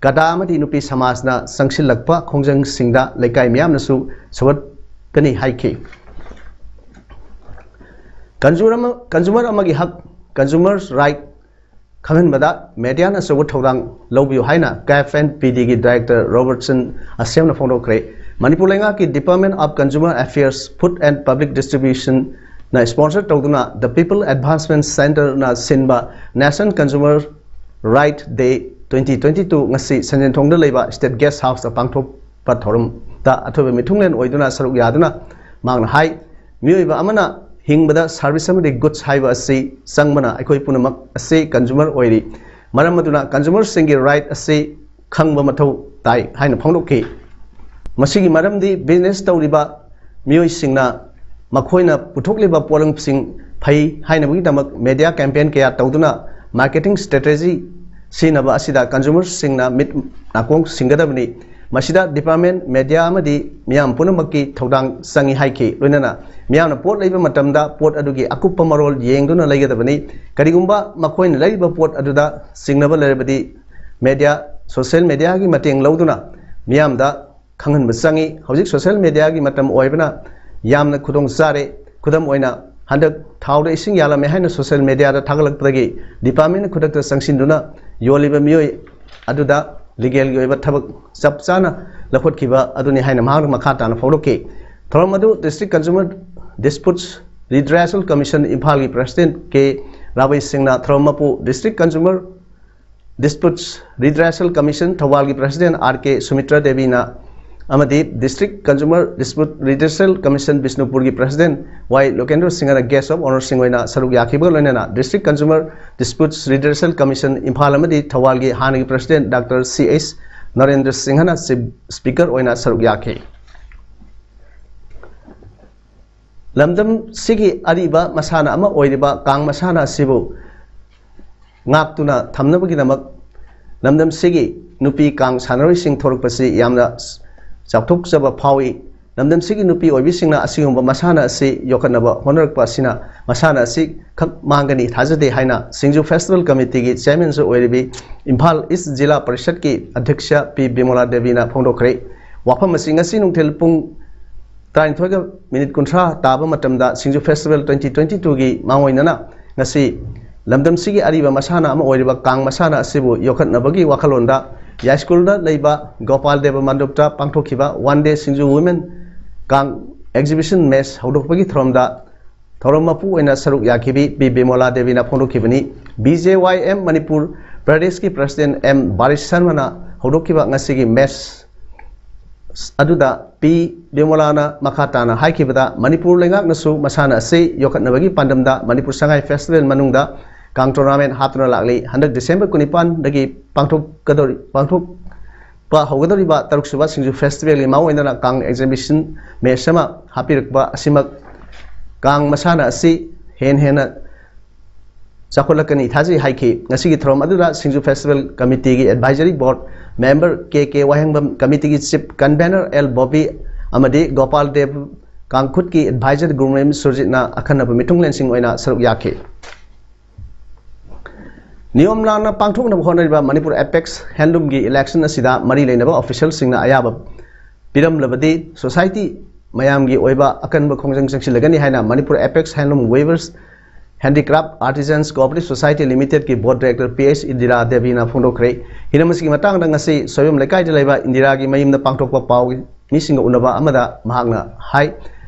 ꯀꯗꯥ ꯑꯃꯗꯤ ꯅꯨꯄꯤ ꯁꯃꯥꯖꯅ ꯆꯪꯁꯤꯜꯂꯛꯄ ꯈꯣꯡꯖꯪꯁꯤꯡꯗ ꯂꯩꯀꯥꯏ ꯃꯤꯌꯥꯝꯅꯁꯨ ꯁꯧꯒꯠꯀꯅꯤ ꯍꯥꯏꯈꯤ꯫ ꯀꯟꯖꯨꯃꯔ ꯑꯃ, ꯀꯟꯖꯨꯃꯔ ꯑꯃꯒꯤ ꯍꯛ, ꯀꯟꯖꯨꯃꯔꯁ ꯔꯥꯏꯠ ꯈꯪꯍꯟꯕꯗ ꯃꯦꯗꯤꯌꯥꯅ ꯑꯆꯧꯕ ꯊꯧꯗꯥꯡ ꯂꯧꯕꯤꯌꯨ ꯍꯥꯏꯅ ꯀꯦ ꯑꯦꯐ ꯑꯦꯟ ꯄꯤ ꯗꯤꯒꯤ ꯗꯥꯏꯔꯦꯛꯇꯔ ꯔꯣꯕꯔꯠꯁꯟ ꯑꯁꯦꯝꯅ ꯐꯣꯡꯗꯣꯛꯈ꯭ꯔꯦ꯫ ꯃꯅꯤꯄꯨꯔ ꯂꯩꯉꯥꯛꯀꯤ Department of Consumer Affairs, Food and Public Distribution ꯅ sponsor ꯇꯧꯗꯨꯅ The People Advancement Centre ꯅ ꯁꯤꯟꯕ National Consumer Right Day twenty twenty two ꯉꯁꯤ ꯁꯟꯖꯦꯟꯊꯣꯡꯗ ꯂꯩꯕ State Guest House ꯇ ꯄꯥꯡꯊꯣꯛꯄ ꯊꯧꯔꯝꯗ ꯑꯊꯣꯏꯕ ꯃꯤꯊꯨꯡꯂꯦꯟ ꯑꯣꯏꯗꯨꯅ ꯁꯔꯨꯛ ꯌꯥꯗꯨꯅ ꯃꯍꯥꯛꯅ ꯍꯥꯏ, ꯃꯤꯑꯣꯏꯕ ꯑꯃꯅ ꯍꯤꯡꯕꯗ service ꯑꯃꯗꯤ goods ꯍꯥꯏꯕ ꯑꯁꯤ ꯆꯪꯕꯅ ꯑꯩꯈꯣꯏ ꯄꯨꯝꯅꯃꯛ ꯑꯁꯤ consumer ꯑꯣꯏꯔꯤ꯫ ꯃꯔꯝ ꯑꯗꯨꯅ consumer ꯁꯤꯡꯒꯤ right ꯑꯁꯤ ꯈꯪꯕ ꯃꯊꯧ ꯇꯥꯏ ꯍꯥꯏꯅ ꯐꯣꯡꯗꯣꯛꯈꯤ꯫ ꯃꯁꯤꯒꯤ ꯃꯔꯝꯗꯤ business ꯇꯧꯔꯤꯕ ꯃꯤꯑꯣꯏꯁꯤꯡꯅ ꯃꯈꯣꯏꯅ ꯄꯨꯊꯣꯛꯂꯤꯕ ꯄꯣꯠꯂꯝꯁꯤꯡ ꯐꯩ ꯍꯥꯏꯅꯕꯒꯤꯗꯃꯛ media campaign ꯀꯌꯥ ꯇꯧꯗꯨꯅ marketing strategy ꯁꯤꯖꯤꯟꯅꯕ ꯑꯁꯤꯗ consumer ꯁꯤꯡꯅ ꯃꯤꯠ ꯅꯥꯀꯣꯡ ꯁꯤꯡꯒꯗꯕꯅꯤ꯫ ꯃꯁꯤꯗ department, media ꯑꯃꯗꯤ ꯃꯤꯌꯥꯝ ꯄꯨꯝꯅꯃꯛꯀꯤ ꯊꯧꯗꯥꯡ ꯆꯪꯏ ꯍꯥꯏꯈꯤ꯫ ꯂꯣꯏꯅꯅ ꯃꯤꯌꯥꯝꯅ ꯄꯣꯠ ꯂꯩꯕ ꯃꯇꯝꯗ ꯄꯣꯠ ꯑꯗꯨꯒꯤ ꯑꯀꯨꯞꯄ ꯃꯔꯣꯜ ꯌꯦꯡꯗꯨꯅ ꯂꯩꯒꯗꯕꯅꯤ꯫ ꯀꯔꯤꯒꯨꯝꯕ ꯃꯈꯣꯏꯅ ꯂꯩꯔꯤꯕ ꯄꯣꯠ ꯑꯗꯨꯗ ꯆꯤꯡꯅꯕ ꯂꯩꯔꯕꯗꯤ media, social media ꯒꯤ ꯃꯇꯦꯡ ꯂꯧꯗꯨꯅ ꯃꯤꯌꯥꯝꯗ ꯈꯪꯍꯟꯕ ꯆꯪꯏ꯫ ꯍꯧꯖꯤꯛ social media ꯒꯤ ꯃꯇꯝ ꯑꯣꯏꯕꯅ ꯌꯥꯝꯅ ꯈꯨꯗꯣꯡ ꯆꯥꯔꯦ꯫ ꯈꯨꯗꯝ ꯑꯣꯏꯅ, ꯍꯟꯗꯛ ꯊꯥꯎꯗ ꯏꯁꯤꯡ ꯌꯥꯜꯂꯝꯃꯦ ꯍꯥꯏꯅ social media ꯗ ꯊꯥꯒꯠꯂꯛꯄꯗꯒꯤ department ꯅ ꯈꯨꯗꯛꯇ ꯆꯪꯁꯤꯟꯗꯨꯅ ꯌꯣꯜꯂꯤꯕ ꯃꯤꯑꯣꯏ ꯑꯗꯨꯗ legal ꯒꯤ ꯑꯣꯏꯕ ꯊꯕꯛ ꯆꯞ ꯆꯥꯅ ꯂꯧꯈꯠꯈꯤꯕ ꯑꯗꯨꯅꯤ ꯍꯥꯏꯅ ꯃꯍꯥꯛꯅ ꯃꯈꯥ ꯇꯥꯅ ꯐꯣꯡꯗꯣꯛꯈꯤ꯫ ꯊꯧꯔꯝ ꯑꯗꯨ District Consumer Disputes Redressal Commission ꯏꯝꯐꯥꯜꯒꯤ President ꯀꯦ ꯔꯥꯕꯩ ꯁꯤꯡꯅ ꯊꯧꯔꯝ ꯃꯄꯨ, District Consumer Disputes Redressal Commission ꯊꯧꯕꯥꯜꯒꯤ President ꯑꯥꯔ ꯀꯦ ꯁꯨꯃꯤꯇ꯭ꯔ ꯗꯦꯕꯤꯅ ꯑꯃꯗꯤ District Consumer Dispute Redressal Commission ꯕꯤꯁꯅꯨꯄꯨꯔꯒꯤ President ꯋꯥꯏ ꯂꯣꯀꯦꯟꯗ꯭ꯔ ꯁꯤꯡꯍꯅ Guest of Honour ꯁꯤꯡ ꯑꯣꯏꯅ ꯁꯔꯨꯛ ꯌꯥꯈꯤꯕꯒ ꯂꯣꯏꯅꯅ District Consumer Disputes Redressal Commission Imphal ꯑꯃꯗꯤ ꯊꯧꯕꯥꯜꯒꯤ ꯍꯥꯟꯅꯒꯤ President ꯗꯥꯛꯇꯔ ꯁꯤ ꯑꯩꯆ ꯅꯔꯦꯟꯗ꯭ꯔ ꯁꯤꯡꯍꯅ Chief Speaker ꯑꯣꯏꯅ ꯁꯔꯨꯛ ꯌꯥꯈꯤ꯫ ꯂꯝꯗꯝꯁꯤꯒꯤ ꯑꯔꯤꯕ ꯃꯁꯥꯟꯅ ꯑꯃ ꯑꯣꯏꯔꯤꯕ ꯀꯥꯡ ꯃꯁꯥꯟꯅ ꯑꯁꯤꯕꯨ ꯉꯥꯛꯇꯨꯅ ꯊꯝꯅꯕꯒꯤꯗꯃꯛ ꯂꯝꯗꯝꯁꯤꯒꯤ ꯅꯨꯄꯤ ꯀꯥꯡ ꯁꯥꯟꯅꯔꯣꯏꯁꯤꯡ ꯊꯣꯔꯛꯄꯁꯤ ꯌꯥꯝꯅ ꯆꯥꯎꯊꯣꯛꯆꯕ ꯐꯥꯎꯏ꯫ ꯂꯝꯗꯝꯁꯤꯒꯤ ꯅꯨꯄꯤ ꯑꯣꯏꯕꯤꯁꯤꯡꯅ ꯑꯁꯤꯒꯨꯝꯕ ꯃꯁꯥꯟꯅ ꯑꯁꯤ ꯌꯣꯛꯈꯠꯅꯕ ꯍꯣꯠꯅꯔꯛꯄ ꯑꯁꯤꯅ ꯃꯁꯥꯟꯅ ꯑꯁꯤ ꯈꯛ ꯃꯥꯡꯒꯅꯤ ꯊꯥꯖꯗꯦ ꯍꯥꯏꯅ ꯁꯤꯡꯖꯨ Festival Committee ꯒꯤ Chairman ꯁꯨ ꯑꯣꯏꯔꯤꯕꯤ ꯏꯝꯐꯥꯜ East ꯖꯤꯂꯥ ꯄꯔꯤꯁꯠꯀꯤ ꯑꯗ꯭ꯌꯛꯁ ꯄꯤ ꯕꯤꯃꯣꯂꯥ ꯗꯦꯕꯤꯅ ꯐꯣꯡꯗꯣꯛꯈ꯭ꯔꯦ꯫ ꯋꯥꯐꯝ ꯑꯁꯤ ꯉꯁꯤ ꯅꯨꯡꯊꯤꯜ ꯄꯨꯡ ꯇꯔꯥꯅꯤꯊꯣꯏꯒ ꯃꯤꯅꯤꯠ ꯀꯨꯟꯊ꯭ꯔꯥ ꯇꯥꯕ ꯃꯇꯝꯗ ꯁꯤꯡꯖꯨ Festival twenty twenty two ꯒꯤ ꯃꯥꯡꯑꯣꯏꯅꯅ ꯉꯁꯤ ꯂꯝꯗꯝꯁꯤꯒꯤ ꯑꯔꯤꯕ ꯃꯁꯥꯟꯅ ꯑꯃ ꯑꯣꯏꯔꯤꯕ ꯀꯥꯡ ꯃꯁꯥꯟꯅ ꯑꯁꯤꯕꯨ ꯌꯣꯛꯈꯠꯅꯕꯒꯤ ꯋꯥꯈꯜꯂꯣꯟꯗ ꯌꯥꯏꯁ꯭ꯀꯨꯜꯗ ꯂꯩꯕ ꯒꯣꯄꯥꯜ ꯗꯦꯕ ꯃꯟꯗꯞꯇ ꯄꯥꯡꯊꯣꯛꯈꯤꯕ One Day Singju Women ꯀꯥꯡ Exhibition Match ꯍꯧꯗꯣꯛꯄꯒꯤ ꯊꯧꯔꯝꯗ ꯊꯧꯔꯝ ꯃꯄꯨ ꯑꯣꯏꯅ ꯁꯔꯨꯛ ꯌꯥꯈꯤꯕꯤ ꯄꯤ ꯕꯤꯃꯣꯂꯥ ꯗꯦꯕꯤꯅ ꯐꯣꯡꯗꯣꯛꯈꯤꯕꯅꯤ꯫ ꯕꯤ ꯖꯦ ꯋꯥꯏ ꯑꯦꯝ ꯃꯅꯤꯄꯨꯔ ꯄ꯭ꯔꯗꯦꯁꯀꯤ ꯄ꯭ꯔꯁꯤꯗꯦꯟ ꯑꯦꯝ ꯕꯥꯔꯤꯁ ꯁꯔꯃꯅ ꯍꯧꯗꯣꯛꯈꯤꯕ ꯉꯁꯤꯒꯤ ꯃꯦꯁ ꯑꯗꯨꯗ ꯄꯤ ꯕꯤꯃꯣꯂꯥꯅ ꯃꯈꯥ ꯇꯥꯅ ꯍꯥꯏꯈꯤꯕꯗ, ꯃꯅꯤꯄꯨꯔ ꯂꯩꯉꯥꯛꯅꯁꯨ ꯃꯁꯥꯟꯅ ꯑꯁꯤ ꯌꯣꯛꯈꯠꯅꯕꯒꯤ ꯄꯥꯟꯗꯝꯗ ꯃꯅꯤꯄꯨꯔ ꯁꯉꯥꯏ ꯐꯦꯁꯇꯤꯚꯦꯜ ꯃꯅꯨꯡꯗ ꯀꯥꯡ ꯇꯣꯔꯅꯥꯃꯦꯟ ꯍꯥꯞꯇꯨꯅ ꯂꯥꯛꯂꯤ꯫ ꯍꯟꯗꯛ ꯗꯤꯁꯦꯝꯕꯔ ꯀꯨꯟꯅꯤꯄꯥꯟꯗꯒꯤ ꯄꯥꯡꯊꯣꯛꯀꯗꯧꯔꯤ-, ꯄꯥꯡꯊꯣꯛꯄ ꯍꯧꯒꯗꯧꯔꯤꯕ ꯇꯔꯨꯛꯁꯨꯕ ꯁꯤꯡꯖꯨ ꯐꯦꯁꯇꯤꯚꯦꯜꯒꯤ ꯃꯥꯡꯑꯣꯏꯅꯅ ꯀꯥꯡ ꯑꯦꯛꯖꯤꯕꯤꯁꯟ ꯃꯦꯁ ꯑꯃ ꯍꯥꯞꯄꯤꯔꯛꯄ ꯑꯁꯤꯃꯛ ꯀꯥꯡ ꯃꯁꯥꯟꯅ ꯑꯁꯤ ꯍꯦꯟꯅ ꯍꯦꯟꯅ ꯆꯥꯎꯈꯠꯂꯛꯀꯅꯤ ꯊꯥꯖꯩ ꯍꯥꯏꯈꯤ꯫ ꯉꯁꯤꯒꯤ ꯊꯧꯔꯝ ꯑꯗꯨꯗ ꯁꯤꯡꯖꯨ ꯐꯦꯁꯇꯤꯚꯦꯜ ꯀꯃꯤꯇꯤꯒꯤ ꯑꯦꯗꯚꯥꯏꯖꯔꯤ ꯕꯣꯔꯗ ꯃꯦꯝꯕꯔ ꯀꯦ ꯀꯦ ꯋꯥꯍꯦꯡꯕꯝ, ꯀꯃꯤꯇꯤꯒꯤ ꯆꯤꯐ ꯀꯟꯚꯦꯅꯔ ꯑꯦꯜ ꯕꯣꯕꯤ ꯑꯃꯗꯤ ꯒꯣꯄꯥꯜ ꯗꯦꯕ ꯀꯥꯡꯈꯨꯠꯀꯤ ꯑꯦꯗꯚꯥꯏꯖꯔ ꯒꯨꯔꯃꯦꯝ ꯁꯨꯔꯖꯤꯠꯅ ꯑꯈꯟꯅꯕ ꯃꯤꯊꯨꯡꯂꯦꯟꯁꯤꯡ ꯑꯣꯏꯅ ꯁꯔꯨꯛ ꯌꯥꯈꯤ꯫ ꯅꯤꯌꯣꯝ ꯂꯥꯟꯅ ꯄꯥꯡꯊꯣꯛꯅꯕ ꯍꯣꯠꯅꯔꯤꯕ ꯃꯅꯤꯄꯨꯔ ꯑꯦꯄꯦꯛꯁ ꯍꯦꯟꯂꯨꯝꯒꯤ ꯏꯂꯦꯛꯁꯟ ꯑꯁꯤꯗ ꯃꯔꯤ ꯂꯩꯅꯕ ꯑꯣꯐꯤꯁꯤꯌꯦꯜꯁꯤꯡꯅ ꯑꯌꯥꯕ ꯄꯤꯔꯝꯂꯕꯗꯤ ꯁꯣꯁꯥꯏꯇꯤ ꯃꯌꯥꯝꯒꯤ ꯑꯣꯏꯕ ꯑꯀꯟꯕ ꯈꯣꯡꯖꯪ ꯆꯪꯁꯤꯜꯂꯒꯅꯤ ꯍꯥꯏꯅ ꯃꯅꯤꯄꯨꯔ ꯑꯦꯄꯦꯛꯁ ꯍꯦꯟꯂꯨꯝ ꯋꯤꯚꯔꯁ ꯍꯦꯟꯗꯤꯀ꯭ꯔꯥꯐ ꯑꯥꯔꯇꯤꯖꯟꯁ ꯀꯣꯑꯣꯄꯔꯦꯇꯤꯚ ꯁꯣꯁꯥꯏꯇꯤ ꯂꯤꯃꯤꯇꯦꯗꯀꯤ ꯕꯣꯔꯗ ꯗꯥꯏꯔꯦꯛꯇꯔ ꯄꯤ ꯑꯩꯆ ꯏꯟꯗꯤꯔꯥ ꯗꯦꯕꯤꯅ ꯐꯣꯡꯗꯣꯛꯈ꯭ꯔꯦ꯫ ꯍꯤꯔꯝ ꯑꯁꯤꯒꯤ ꯃꯇꯥꯡꯗ ꯉꯁꯤ ꯁꯣꯌꯨꯝ ꯂꯩꯀꯥꯏꯗ ꯂꯩꯕ ꯏꯟꯗꯤꯔꯥꯒꯤ ꯃꯌꯨꯝꯗ ꯄꯥꯡꯊꯣꯛꯄ ꯄꯥꯎꯒꯤ ꯃꯤꯁꯤꯡꯒ ꯎꯅꯕ ꯑꯃꯗ ꯃꯍꯥꯛꯅ ꯍꯥꯏ,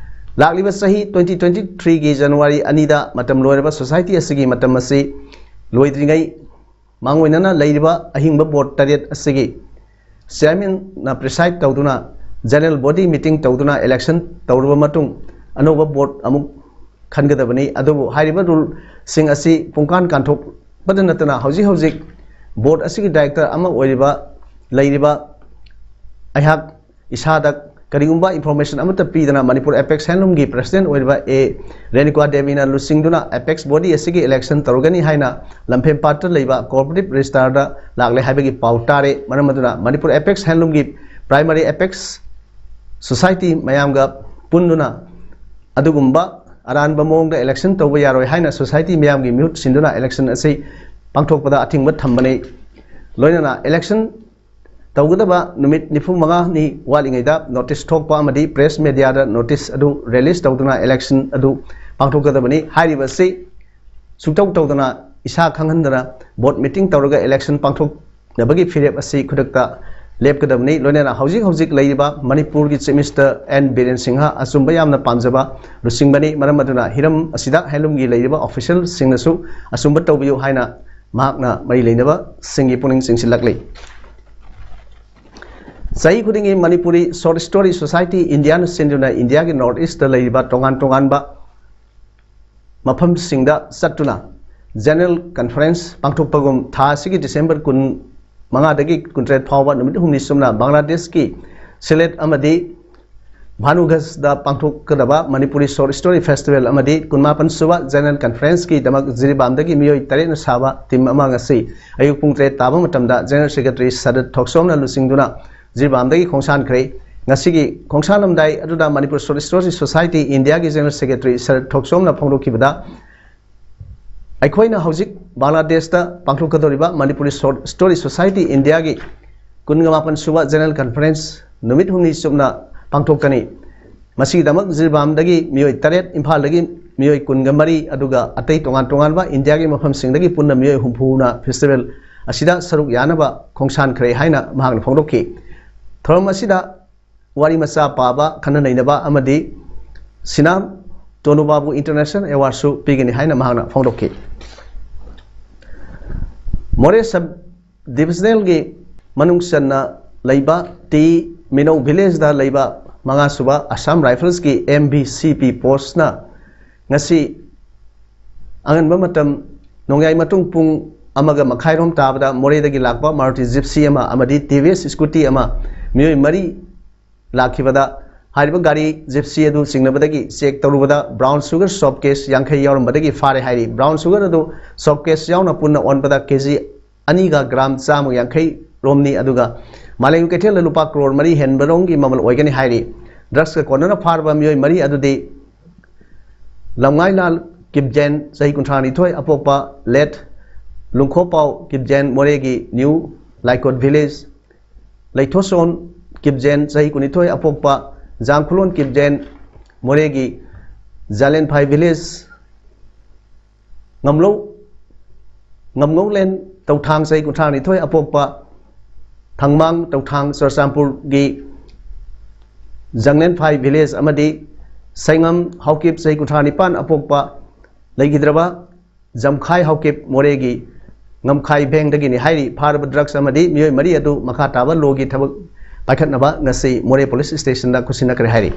ꯂꯥꯛꯂꯤꯕ ꯆꯍꯤ ꯇ꯭ꯋꯦꯟꯇꯤ ꯇ꯭ꯋꯦꯟꯇꯤ ꯊ꯭ꯔꯤꯒꯤ ꯖꯅꯋꯥꯔꯤ ꯑꯅꯤꯗ ꯃꯇꯝ ꯂꯣꯏꯔꯕ ꯁꯣꯁꯥꯏꯇꯤ ꯑꯁꯤꯒꯤ ꯃꯇꯝ ꯑꯁꯤ ꯂꯣꯏꯗ꯭ꯔꯤꯉꯩ ꯃꯥꯡꯑꯣꯏꯅꯅ ꯂꯩꯔꯤꯕ ꯑꯍꯤꯡꯕ ꯕꯣꯔꯗ ꯇꯔꯦꯠ ꯑꯁꯤꯒꯤ ꯆꯤꯌꯥꯔꯃꯦꯟꯅ ꯄ꯭ꯔꯤꯁꯥꯏꯗ ꯇꯧꯗꯨꯅ ꯖꯦꯅꯔꯦꯜ ꯕꯣꯗꯤ ꯃꯤꯇꯤꯡ ꯇꯧꯗꯨꯅ ꯏꯂꯦꯛꯁꯟ ꯇꯧꯔꯕ ꯃꯇꯨꯡ ꯑꯅꯧꯕ ꯕꯣꯔꯗ ꯑꯃꯨꯛ ꯈꯟꯒꯗꯕꯅꯤ꯫ ꯑꯗꯨꯕꯨ ꯍꯥꯏꯔꯤꯕ ꯔꯨꯜꯁꯤꯡ ꯑꯁꯤ ꯄꯨꯡꯀꯥꯟ ꯀꯥꯟꯊꯣꯛꯄꯗ ꯅꯠꯇꯅ ꯍꯧꯖꯤꯛ ꯍꯧꯖꯤꯛ ꯕꯣꯔꯗ ꯑꯁꯤꯒꯤ ꯗꯥꯏꯔꯦꯛꯇꯔ ꯑꯃ ꯑꯣꯏꯔꯤꯕ ꯂꯩꯔꯤꯕ ꯑꯩꯍꯥꯛ ꯏꯁꯥꯗ ꯀꯔꯤꯒꯨꯝꯕ ꯏꯟꯐꯣꯔꯃꯦꯁꯟ ꯑꯃꯠꯇ ꯄꯤꯗꯅ ꯃꯅꯤꯄꯨꯔ ꯑꯦꯄꯦꯛꯁ ꯍꯦꯟꯂꯨꯝꯒꯤ ꯄ꯭ꯔꯁꯤꯗꯦꯟ ꯑꯣꯏꯔꯤꯕ ꯑꯦ ꯔꯦꯅꯨꯀꯥ ꯗꯦꯕꯤꯅ ꯂꯨꯆꯤꯡꯗꯨꯅ ꯑꯦꯄꯦꯛꯁ ꯕꯣꯗꯤ ꯑꯁꯤꯒꯤ ꯏꯂꯦꯛꯁꯟ ꯇꯧꯔꯒꯅꯤ ꯍꯥꯏꯅ ꯂꯝꯐꯦꯟꯄꯥꯠꯇ ꯂꯩꯕ ꯀꯣꯑꯣꯄꯔꯦꯇꯤꯚ ꯔꯦꯖꯤꯁꯇꯥꯔꯗ ꯂꯥꯛꯂꯦ ꯍꯥꯏꯕꯒꯤ ꯄꯥꯎ ꯇꯥꯔꯦ꯫ ꯃꯔꯝ ꯑꯗꯨꯅ ꯃꯅꯤꯄꯨꯔ ꯑꯦꯄꯦꯛꯁ ꯍꯦꯟꯂꯨꯝꯒꯤ ꯄ꯭ꯔꯥꯏꯃꯔꯤ ꯑꯦꯄꯦꯛꯁ ꯁꯣꯁꯥꯏꯇꯤ ꯃꯌꯥꯝꯒ ꯄꯨꯟꯗꯨꯅ ꯑꯗꯨꯒꯨꯝꯕ ꯑꯔꯥꯟꯕ ꯃꯑꯣꯡꯗ ꯏꯂꯦꯛꯁꯟ ꯇꯧꯕ ꯌꯥꯔꯣꯏ ꯍꯥꯏꯅ ꯁꯣꯁꯥꯏꯇꯤ ꯃꯤꯌꯥꯝꯒꯤ ꯃꯤꯍꯨꯠ ꯁꯤꯟꯗꯨꯅ ꯏꯂꯦꯛꯁꯟ ꯑꯁꯤ ꯄꯥꯡꯊꯣꯛꯄꯗ ꯑꯊꯤꯡꯕ ꯊꯝꯕꯅꯤ꯫ ꯂꯣꯏꯅꯅ ꯏꯂꯦꯛꯁꯟ ꯇꯧꯒꯗꯕ ꯅꯨꯃꯤꯠ ꯅꯤꯐꯨ ꯃꯉꯥꯅꯤ ꯋꯥꯠꯂꯤꯉꯩꯗ ꯅꯣꯇꯤꯁ ꯊꯣꯛꯄ ꯑꯃꯗꯤ ꯄ꯭ꯔꯦꯁ ꯃꯦꯗꯤꯌꯥꯗ ꯅꯣꯇꯤꯁ ꯑꯗꯨ ꯔꯤꯂꯤꯖ ꯇꯧꯗꯨꯅ ꯏꯂꯦꯛꯁꯟ ꯑꯗꯨ ꯄꯥꯡꯊꯣꯛꯀꯗꯕꯅꯤ꯫ ꯍꯥꯏꯔꯤꯕ ꯑꯁꯤ ꯁꯨꯡꯇꯧ ꯇꯧꯗꯅ ꯏꯁꯥ ꯈꯪꯍꯟꯗꯅ ꯕꯣꯔꯗ ꯃꯤꯇꯤꯡ ꯇꯧꯔꯒ ꯏꯂꯦꯛꯁꯟ ꯄꯥꯡꯊꯣꯛꯅꯕꯒꯤ ꯐꯤꯔꯦꯞ ꯑꯁꯤ ꯈꯨꯗꯛꯇ ꯂꯦꯞꯀꯗꯕꯅꯤ꯫ ꯂꯣꯏꯅꯅ ꯍꯧꯖꯤꯛ ꯍꯧꯖꯤꯛ ꯂꯩꯔꯤꯕ ꯃꯅꯤꯄꯨꯔꯒꯤ Chief Minister N Biren Singh ꯑꯆꯨꯝꯕ ꯌꯥꯝꯅ ꯄꯥꯝꯖꯕ ꯂꯨꯆꯤꯡꯕꯅꯤ꯫ ꯃꯔꯝ ꯑꯗꯨꯅ ꯍꯤꯔꯝ ꯑꯁꯤꯗ handloomꯒꯤ ꯂꯩꯔꯤꯕ officialꯁꯤꯡꯅꯁꯨ ꯑꯆꯨꯝꯕ ꯇꯧꯕꯤꯌꯨ ꯍꯥꯏꯅ ꯃꯍꯥꯛꯅ ꯃꯔꯤ ꯂꯩꯅꯕꯁꯤꯡꯒꯤ ꯄꯨꯛꯅꯤꯡ ꯆꯤꯡꯁꯤꯜꯂꯛꯂꯤ꯫ ꯆꯍꯤ ꯈꯨꯗꯤꯡꯒꯤ ꯃꯅꯤꯄꯨꯔꯤ Short Story Society Indiaꯅ ꯁꯤꯟꯗꯨꯅ ꯏꯟꯗꯤꯌꯥꯒꯤ North Eastꯇ ꯂꯩꯔꯤꯕ ꯇꯣꯉꯥꯟ ꯇꯣꯉꯥꯟꯕ ꯃꯐꯝꯁꯤꯡꯗ ꯆꯠꯇꯨꯅ General Conference ꯄꯥꯡꯊꯣꯛꯄꯒꯨꯝ ꯊꯥ ꯑꯁꯤꯒꯤ December ꯀꯨꯟ ꯃꯉꯥꯗꯒꯤ ꯀꯨꯟꯇꯔꯦꯠ ꯐꯥꯎꯕ ꯅꯨꯃꯤꯠ ꯍꯨꯝꯅꯤ ꯆꯨꯞꯅ ꯕꯪꯒ꯭ꯂꯥꯗꯦꯁꯀꯤ ꯁꯤꯂꯦꯠ ꯑꯃꯗꯤ ꯚꯥꯅꯨꯒꯁꯗ ꯄꯥꯡꯊꯣꯛꯀꯗꯕ ꯃꯅꯤꯄꯨꯔꯤ Short Story Festival ꯑꯃꯗꯤ ꯀꯨꯟꯃꯥꯄꯟ ꯁꯨꯕ General Conferenceꯀꯤꯗꯃꯛ ꯖꯤꯔꯤꯕꯥꯝꯗꯒꯤ ꯃꯤꯑꯣꯏ ꯇꯔꯦꯠꯅ ꯁꯥꯕ team ꯑꯃ ꯉꯁꯤ ꯑꯌꯨꯛ ꯄꯨꯡ ꯇꯔꯦꯠ ꯇꯥꯕ ꯃꯇꯝꯗ General Secretary ꯁꯔꯠ ꯊꯣꯛꯆꯣꯝꯅ ꯂꯨꯆꯤꯡꯗꯨꯅ ꯖꯤꯔꯤꯕꯥꯝꯗꯒꯤ ꯈꯣꯡꯁꯥꯟꯈ꯭ꯔꯦ꯫ ꯉꯁꯤꯒꯤ ꯈꯣꯡꯁꯥꯟꯂꯝꯗꯥꯏ ꯑꯗꯨꯗ Manipur Short Story Society Indiaꯒꯤ General Secretary ꯁꯔꯠ ꯊꯣꯛꯆꯣꯝꯅ ꯐꯣꯡꯗꯣꯛꯈꯤꯕꯗ, ꯑꯩꯈꯣꯏꯅ ꯍꯧꯖꯤꯛ ꯕꯪꯒ꯭ꯂꯥꯗꯦꯁꯇ ꯄꯥꯡꯊꯣꯛꯀꯗꯧꯔꯤꯕ ꯃꯅꯤꯄꯨꯔꯤ Short Story Society Indiaꯒꯤ ꯀꯨꯟꯒ ꯃꯥꯄꯟ ꯁꯨꯕ General Conference ꯅꯨꯃꯤꯠ ꯍꯨꯝꯅꯤ ꯆꯨꯞꯅ ꯄꯥꯡꯊꯣꯛꯀꯅꯤ꯫ ꯃꯁꯤꯒꯤꯗꯃꯛ ꯖꯤꯔꯤꯕꯥꯝꯗꯒꯤ ꯃꯤꯑꯣꯏ ꯇꯔꯦꯠ, ꯏꯝꯐꯥꯜꯗꯒꯤ ꯃꯤꯑꯣꯏ ꯀꯨꯟꯒ ꯃꯔꯤ, ꯑꯗꯨꯒ ꯑꯇꯩ ꯇꯣꯉꯥꯟ ꯇꯣꯉꯥꯟꯕ ꯏꯟꯗꯤꯌꯥꯒꯤ ꯃꯐꯝꯁꯤꯡꯗꯒꯤ ꯄꯨꯟꯅ ꯃꯤꯑꯣꯏ ꯍꯨꯝꯐꯨꯅ festival ꯑꯁꯤꯗ ꯁꯔꯨꯛ ꯌꯥꯅꯕ ꯈꯣꯡꯁꯥꯟꯈ꯭ꯔꯦ ꯍꯥꯏꯅ ꯃꯍꯥꯛꯅ ꯐꯣꯡꯗꯣꯛꯈꯤ꯫ ꯊꯧꯔꯝ ꯑꯁꯤꯗ ꯋꯥꯔꯤ ꯃꯆꯥ ꯄꯥꯕ, ꯈꯟꯅ ꯅꯩꯅꯕ ꯑꯃꯗꯤ ꯁꯤꯅꯥꯝ ꯇꯣꯅꯨꯕꯥꯕꯨ International Awardꯁꯨ ꯄꯤꯒꯅꯤ ꯍꯥꯏꯅ ꯃꯍꯥꯛꯅ ꯐꯣꯡꯗꯣꯛꯈꯤ꯫ ꯃꯣꯔꯦ Sub Divisionalꯒꯤ ꯃꯅꯨꯡ ꯆꯟꯅ ꯂꯩꯕ ꯇꯤ ꯃꯤꯅꯧ Villageꯗ ꯂꯩꯕ ꯃꯉꯥ ꯁꯨꯕ Assam Riflesꯀꯤ M V C P Postꯅ ꯉꯁꯤ ꯑꯉꯟꯕ ꯃꯇꯝ ꯅꯣꯡꯌꯥꯏ ꯃꯇꯨꯡ ꯄꯨꯡ ꯑꯃꯒ ꯃꯈꯥꯏꯔꯣꯝ ꯇꯥꯕꯗ ꯃꯣꯔꯦꯗꯒꯤ ꯂꯥꯛꯄ Maruti Gypsy ꯑꯃ ꯑꯃꯗꯤ T V S Scooty ꯑꯃ ꯃꯤꯑꯣꯏ ꯃꯔꯤ ꯂꯥꯛꯈꯤꯕꯗ, ꯍꯥꯏꯔꯤꯕ ꯒꯥꯔꯤ Gypsy ꯑꯗꯨ ꯆꯤꯡꯅꯕꯗꯒꯤ check ꯇꯧꯔꯨꯕꯗ brown sugar soap case ꯌꯥꯡꯈꯩ ꯌꯥꯎꯔꯝꯕꯗꯒꯤ ꯐꯥꯔꯦ ꯍꯥꯏꯔꯤ꯫ Brown sugar ꯑꯗꯨ soap case ꯌꯥꯎꯅ ꯄꯨꯟꯅ ꯑꯣꯟꯕꯗ K G ꯑꯅꯤꯒ gram ꯆꯥꯝꯃ ꯌꯥꯡꯈꯩ ꯔꯣꯝꯅꯤ꯫ ꯑꯗꯨꯒ ꯃꯥꯂꯦꯝꯒꯤ ꯀꯩꯊꯦꯜꯗ ꯂꯨꯄꯥ ꯀ꯭ꯔꯣꯔ ꯃꯔꯤ ꯍꯦꯟꯕ ꯔꯣꯝꯒꯤ ꯃꯃꯜ ꯑꯣꯏꯒꯅꯤ ꯍꯥꯏꯔꯤ꯫ Drugsꯀ ꯀꯣꯟꯅꯅ ꯐꯥꯔꯕ ꯃꯤꯑꯣꯏ ꯃꯔꯤ ꯑꯗꯨꯗꯤ ꯂꯝꯉꯥꯏꯂꯥꯜ ꯀꯤꯞꯖꯦꯟ, ꯆꯍꯤ ꯀꯨꯟꯊ꯭ꯔꯥ ꯅꯤꯊꯣꯏ, ꯑꯄꯣꯛꯄ late ꯂꯨꯡꯈꯣꯄꯥꯎ ꯀꯤꯞꯖꯦꯟ, ꯃꯣꯔꯦꯒꯤ New ꯂꯥꯏꯀꯣꯠ Village, ꯂꯩꯊꯣꯁꯣꯟ ꯀꯤꯞꯖꯦꯟ, ꯆꯍꯤ ꯀꯨꯟꯅꯤꯊꯣꯏ, ꯑꯄꯣꯛꯄ ꯖꯥꯝꯈꯨꯂꯣꯟ ꯀꯤꯞꯖꯦꯟ, ꯃꯣꯔꯦꯒꯤ ꯖꯥꯂꯦꯟꯐꯥꯏ Village, ꯉꯝꯂꯧ, ꯉꯝꯉꯧꯂꯦꯟ ꯇꯧꯊꯥꯡ, ꯆꯍꯤ ꯀꯨꯟꯊ꯭ꯔꯥ ꯅꯤꯊꯣꯏ, ꯑꯄꯣꯛꯄ ꯊꯪꯃꯥꯡ ꯇꯧꯊꯥꯡ ꯆꯨꯔꯆꯥꯟꯄꯨꯔꯒꯤ ꯖꯪꯂꯦꯟꯐꯥꯏ ꯚꯤꯂꯦꯖ ꯑꯃꯗꯤ ꯁꯩꯉꯝ ꯍꯥꯎꯀꯤꯞ ꯆꯍꯤ ꯀꯨꯟꯊ꯭ꯔꯥ ꯅꯤꯄꯥꯟ ꯑꯄꯣꯛꯄ ꯂꯩꯈꯤꯗ꯭ꯔꯕ ꯖꯝꯈꯥꯏ ꯍꯥꯎꯀꯤꯞ ꯃꯣꯔꯦꯒꯤ ꯉꯝꯈꯥꯏ ꯚꯦꯡꯗꯒꯤꯅꯤ ꯍꯥꯏꯔꯤ꯫ ꯐꯥꯔꯕ ꯗ꯭ꯔꯒꯁ ꯑꯃꯗꯤ ꯃꯤꯑꯣꯏ ꯃꯔꯤ ꯑꯗꯨ ꯃꯈꯥ ꯇꯥꯕ ꯂꯣꯒꯤ ꯊꯕꯛ ꯄꯥꯏꯈꯠꯅꯕ ꯉꯁꯤ ꯃꯣꯔꯦ ꯄꯨꯂꯤꯁ ꯁ꯭ꯇꯦꯁꯟꯗ ꯈꯨꯠꯁꯤꯟꯅꯈ꯭ꯔꯦ ꯍꯥꯏꯔꯤ꯫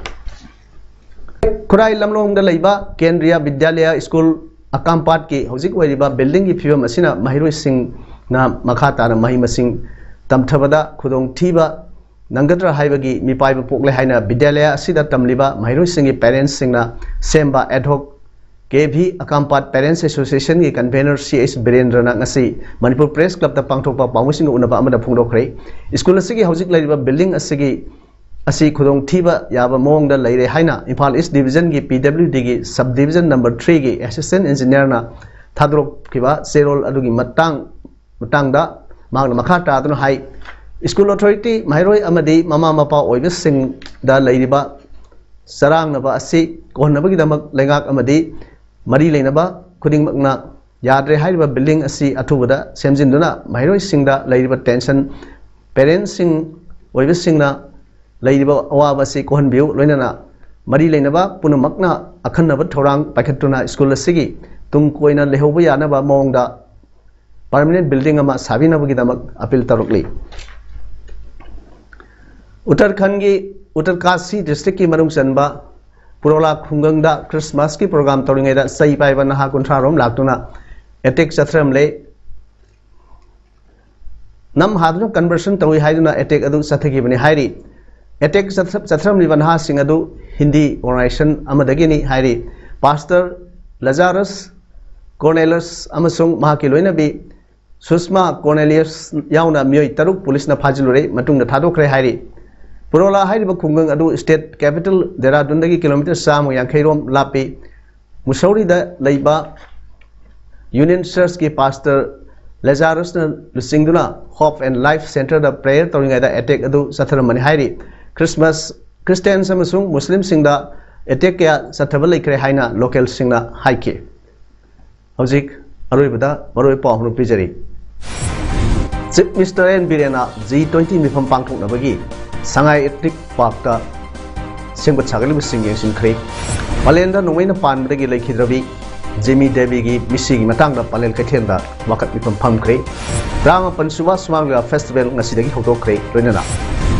ꯈꯨꯔꯥꯏ ꯂꯝꯂꯣꯡꯗ ꯂꯩꯕ ꯀꯦꯟꯗ꯭ꯔꯤꯌꯥ ꯕꯤꯗ꯭ꯌꯥꯂꯌꯥ ꯁ꯭ꯀꯨꯜ ꯑꯀꯥꯝꯄꯥꯠꯀꯤ ꯍꯧꯖꯤꯛ ꯑꯣꯏꯔꯤꯕ ꯕꯤꯜꯗꯤꯡꯒꯤ ꯐꯤꯕꯝ ꯑꯁꯤꯅ ꯃꯍꯩꯔꯣꯏꯁꯤꯡꯅ ꯃꯈꯥ ꯇꯥꯅ ꯃꯍꯩ ꯃꯁꯤꯡ ꯇꯝꯊꯕꯗ ꯈꯨꯗꯣꯡꯊꯤꯕ ꯅꯪꯒꯗ꯭ꯔꯥ ꯍꯥꯏꯕꯒꯤ ꯃꯤꯄꯥꯏꯕ ꯄꯣꯛꯂꯦ ꯍꯥꯏꯅ ꯕꯤꯗ꯭ꯌꯥꯂꯌꯥ ꯑꯁꯤꯗ ꯇꯝꯂꯤꯕ ꯃꯍꯩꯔꯣꯏꯁꯤꯡꯒꯤ ꯄꯦꯔꯦꯟꯁꯁꯤꯡꯅ ꯁꯦꯝꯕ ꯑꯦꯗꯍꯣꯛ ꯀꯦ ꯚꯤ ꯑꯀꯥꯝꯄꯥꯠ ꯄꯦꯔꯦꯟꯁ ꯑꯦꯁꯣꯁꯤꯌꯦꯁꯟꯒꯤ ꯀꯟꯚꯦꯅꯔ ꯁꯤ ꯑꯩꯆ ꯕꯤꯔꯦꯟꯗ꯭ꯔꯅ ꯉꯁꯤ ꯃꯅꯤꯄꯨꯔ ꯄ꯭ꯔꯦꯁ ꯀ꯭ꯂꯕꯇ ꯄꯥꯡꯊꯣꯛꯄ ꯄꯥꯎꯃꯤꯁꯤꯡꯒ ꯎꯅꯕ ꯑꯃꯗ ꯐꯣꯡꯗꯣꯛꯈ꯭ꯔꯦ꯫ ꯁ꯭ꯀꯨꯜ ꯑꯁꯤꯒꯤ ꯍꯧꯖꯤꯛ ꯂꯩꯔꯤꯕ ꯕꯤꯜꯗꯤꯡ ꯑꯁꯤꯒꯤ ꯑꯁꯤ ꯈꯨꯗꯣꯡꯊꯤꯕ ꯌꯥꯕ ꯃꯑꯣꯡꯗ ꯂꯩꯔꯦ ꯍꯥꯏꯅ ꯏꯝꯐꯥꯜ ꯏꯁ ꯗꯤꯕꯤꯖꯟꯒꯤ ꯄꯤ ꯗꯕ꯭ꯂꯤꯎ ꯗꯤꯒꯤ ꯁꯕ ꯗꯤꯕꯤꯖꯟ ꯅꯝꯕꯔ ꯊ꯭ꯔꯤꯒꯤ ꯑꯦꯁꯤꯁꯇꯦꯟ ꯏꯟꯖꯤꯅꯤꯌꯔꯅ ꯊꯥꯗꯣꯔꯛꯈꯤꯕ ꯆꯦꯔꯣꯜ ꯑꯗꯨꯒꯤ ꯃꯇꯥꯡ ꯃꯇꯥꯡꯗ ꯃꯍꯥꯛꯅ ꯃꯈꯥ ꯇꯥꯗꯨꯅ ꯍꯥꯏ, ꯁ꯭ꯀꯨꯜ ꯑꯣꯊꯣꯔꯤꯇꯤ, ꯃꯍꯩꯔꯣꯏ ꯑꯃꯗꯤ ꯃꯃꯥ ꯃꯄꯥ ꯑꯣꯏꯕꯁꯤꯡꯗ ꯂꯩꯔꯤꯕ ꯆꯔꯥꯡꯅꯕ ꯑꯁꯤ ꯀꯣꯛꯍꯟꯅꯕꯒꯤꯗꯃꯛ ꯂꯩꯉꯥꯛ ꯑꯃꯗꯤ ꯃꯔꯤ ꯂꯩꯅꯕ ꯈꯨꯗꯤꯡꯃꯛꯅ ꯌꯥꯗ꯭ꯔꯦ ꯍꯥꯏꯔꯤꯕ ꯕꯤꯜꯗꯤꯡ ꯑꯁꯤ ꯑꯊꯨꯕꯗ ꯁꯦꯝꯖꯤꯟꯗꯨꯅ ꯃꯍꯩꯔꯣꯏꯁꯤꯡꯗ ꯂꯩꯔꯤꯕ ꯇꯦꯟꯁꯟ, ꯄꯦꯔꯦꯟꯁꯁꯤꯡ ꯑꯣꯏꯕꯁꯤꯡꯅ ꯂꯩꯔꯤꯕ ꯑꯋꯥꯕ ꯑꯁꯤ ꯀꯣꯛꯍꯟꯕꯤꯌꯨ, ꯂꯣꯏꯅꯅ ꯃꯔꯤ ꯂꯩꯅꯕ ꯄꯨꯝꯅꯃꯛꯅ ꯑꯈꯟꯅꯕ ꯊꯧꯔꯥꯡ ꯄꯥꯏꯈꯠꯇꯨꯅ ꯁ꯭ꯀꯨꯜ ꯑꯁꯤꯒꯤ ꯇꯨꯡ ꯀꯣꯏꯅ ꯂꯩꯍꯧꯕ ꯌꯥꯅꯕ ꯃꯑꯣꯡꯗ ꯄꯔꯃꯅꯦꯟ ꯕꯤꯜꯗꯤꯡ ꯑꯃ ꯁꯥꯕꯤꯅꯕꯒꯤꯗꯃꯛ ꯑꯄꯤꯜ ꯇꯧꯔꯛꯂꯤ꯫ ꯎꯠꯇꯔꯈꯟꯒꯤ ꯎꯠꯇꯔꯀꯥꯁꯤ ꯗꯤꯁꯇ꯭ꯔꯤꯛꯀꯤ ꯃꯅꯨꯡ ꯆꯟꯕ ꯄꯨꯔꯣꯂꯥ ꯈꯨꯡꯒꯪꯗ ꯈ꯭ꯔꯤꯁꯃꯥꯁꯀꯤ ꯄ꯭ꯔꯣꯒ꯭ꯔꯥꯝ ꯇꯧꯔꯤꯉꯩꯗ ꯆꯩ ꯄꯥꯏꯕ ꯅꯍꯥ ꯀꯨꯟꯊ꯭ꯔꯥ ꯔꯣꯝ ꯂꯥꯛꯇꯨꯅ ꯑꯦꯇꯦꯛ ꯆꯠꯊꯔꯝꯂꯦ꯫ ꯅꯝ ꯍꯥꯗꯨꯅ ꯀꯟꯚꯔꯁꯟ ꯇꯧꯏ ꯍꯥꯏꯗꯨꯅ ꯑꯦꯇꯦꯛ ꯑꯗꯨ ꯆꯠꯊꯈꯤꯕꯅꯤ ꯍꯥꯏꯔꯤ꯫ ꯑꯦꯇꯦꯛ ꯆꯠꯊ-, ꯆꯠꯊꯔꯝꯂꯤꯕ ꯅꯍꯥꯁꯤꯡ ꯑꯗꯨ ꯍꯤꯟꯗꯤ ꯑꯣꯔꯒꯅꯥꯏꯖꯦꯁꯟ ꯑꯃꯗꯒꯤꯅꯤ ꯍꯥꯏꯔꯤ꯫ ꯄꯥꯁꯇꯔ ꯂꯖꯥꯔꯁ ꯀꯣꯔꯅꯦꯂꯁ ꯑꯃꯁꯨꯡ ꯃꯍꯥꯛꯀꯤ ꯂꯣꯏꯅꯕꯤ ꯁꯨꯁꯃꯥ ꯀꯣꯔꯅꯦꯂꯤꯌꯁ ꯌꯥꯎꯅ ꯃꯤꯑꯣꯏ ꯇꯔꯨꯛ ꯄꯨꯂꯤꯁꯅ ꯐꯥꯖꯤꯜꯂꯨꯔꯦ, ꯃꯇꯨꯡꯗ ꯊꯥꯗꯣꯛꯈ꯭ꯔꯦ ꯍꯥꯏꯔꯤ꯫ ꯄꯨꯔꯣꯂꯥ ꯍꯥꯏꯔꯤꯕ ꯈꯨꯡꯒꯪ ꯑꯗꯨ ꯁ꯭ꯇꯦꯠ ꯀꯦꯄꯤꯇꯦꯜ ꯗꯦꯔꯥꯗꯨꯟꯗꯒꯤ ꯀꯤꯂꯣꯃꯤꯇꯔ ꯆꯥꯝꯃ ꯌꯥꯡꯈꯩ ꯔꯣꯝ ꯂꯥꯞꯄꯤ꯫ ꯃꯨꯁꯧꯔꯤꯗ ꯂꯩꯕ ꯌꯨꯅꯤꯌꯟ ꯆꯔꯆꯀꯤ ꯄꯥꯁꯇꯔ ꯂꯦꯖꯥꯔꯁꯅ ꯂꯨꯆꯤꯡꯗꯨꯅ ꯍꯣꯞ ꯑꯦꯟ ꯂꯥꯏꯐ ꯁꯦꯟꯇꯔꯗ ꯄ꯭ꯔꯦꯌꯔ ꯇꯧꯔꯤꯉꯩꯗ ꯑꯦꯇꯦꯛ ꯑꯗꯨ ꯆꯠꯊꯔꯝꯕꯅꯤ ꯍꯥꯏꯔꯤ꯫ ꯈ꯭ꯔꯤꯁꯃꯥꯁ, ꯈ꯭ꯔꯤꯁꯇꯤꯌꯥꯟꯁ ꯑꯃꯁꯨꯡ ꯃꯨꯁꯂꯤꯝꯁꯤꯡꯗ ꯑꯦꯇꯦꯛ ꯀꯌꯥ ꯆꯠꯊꯕ ꯂꯩꯈ꯭ꯔꯦ ꯍꯥꯏꯅ ꯂꯣꯀꯦꯜꯁꯤꯡꯅ ꯍꯥꯏꯈꯤ꯫ ꯍꯧꯖꯤꯛ ꯑꯔꯣꯏꯕꯗ ꯃꯔꯨꯑꯣꯏꯕ ꯄꯥꯎ ꯑꯃ ꯄꯤꯖꯔꯤ꯫ ꯆꯤꯐ ꯃꯤꯅꯤꯁꯇꯔ ꯑꯦꯟ ꯕꯤꯔꯦꯟꯅ ꯖꯤ ꯇ꯭ꯋꯦꯟꯇꯤ ꯃꯤꯐꯝ ꯄꯥꯡꯊꯣꯛꯅꯕꯒꯤ ꯁꯉꯥꯏ ꯑꯦꯊꯂꯤꯛ ꯄꯥꯔꯛꯇ ꯁꯦꯝꯒꯠ ꯁꯥꯒꯠꯂꯤꯕꯁꯤꯡ ꯌꯦꯡꯁꯤꯟꯈ꯭ꯔꯦ꯫ ꯄꯂꯦꯟꯗ ꯅꯣꯡꯃꯩꯅ ꯄꯥꯟꯕꯗꯒꯤ ꯂꯩꯈꯤꯗ꯭ꯔꯕꯤ ꯖꯤꯃꯤ ꯗꯦꯕꯤꯒꯤ ꯃꯤꯁꯤꯒꯤ ꯃꯇꯥꯡꯗ ꯄꯂꯦꯜ ꯀꯩꯊꯦꯜꯗ ꯋꯥꯀꯠ ꯃꯤꯐꯝ ꯐꯝꯈ꯭ꯔꯦ꯫ ꯇꯔꯥꯃꯥꯄꯟ ꯁꯨꯕ ꯁꯨꯃꯥꯡ ꯂꯤꯂꯥ ꯐꯦꯁꯇꯤꯚꯦꯜ ꯉꯁꯤꯗꯒꯤ ꯍꯧꯗꯣꯛꯈ꯭ꯔꯦ꯫ ꯂꯣꯏꯅꯅ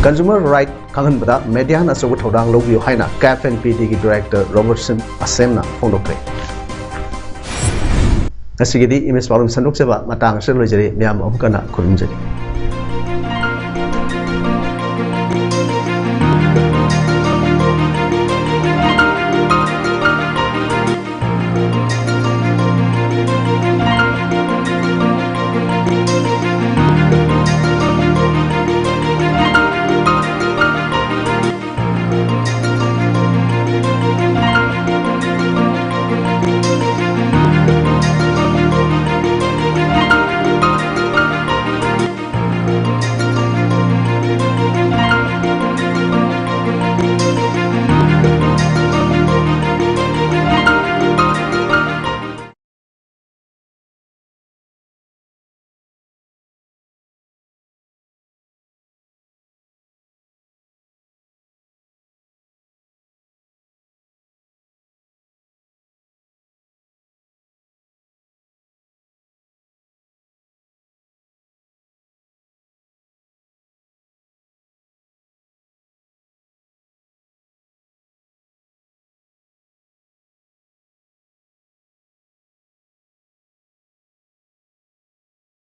ꯀꯟꯖꯨꯃꯔ ꯔꯥꯏꯠ ꯈꯪꯍꯟꯕꯗ ꯃꯦꯗꯤꯌꯥꯅ ꯑꯆꯧꯕ ꯊꯧꯗꯥꯡ ꯂꯧꯕꯤꯌꯨ ꯍꯥꯏꯅ ꯀꯦꯐ ꯑꯦꯟ ꯄꯤ ꯗꯤꯒꯤ ꯗꯤꯔꯦꯛꯇꯔ ꯔꯣꯕꯔꯠꯁꯟ ꯑꯁꯦꯝꯅ ꯐꯣꯡꯗꯣꯛꯈ꯭ꯔꯦ꯫ ꯉꯁꯤꯒꯤꯗꯤ ꯏꯃꯦꯖ ꯄꯥꯎꯔꯝ ꯁꯟꯗꯣꯛꯆꯕ ꯃꯇꯥꯡ ꯑꯁꯤꯗ ꯂꯣꯏꯖꯔꯦ꯫ ꯃꯌꯥꯝ ꯑꯃꯨꯛ ꯍꯟꯅ ꯈꯨꯔꯨꯝꯖꯔꯤ꯫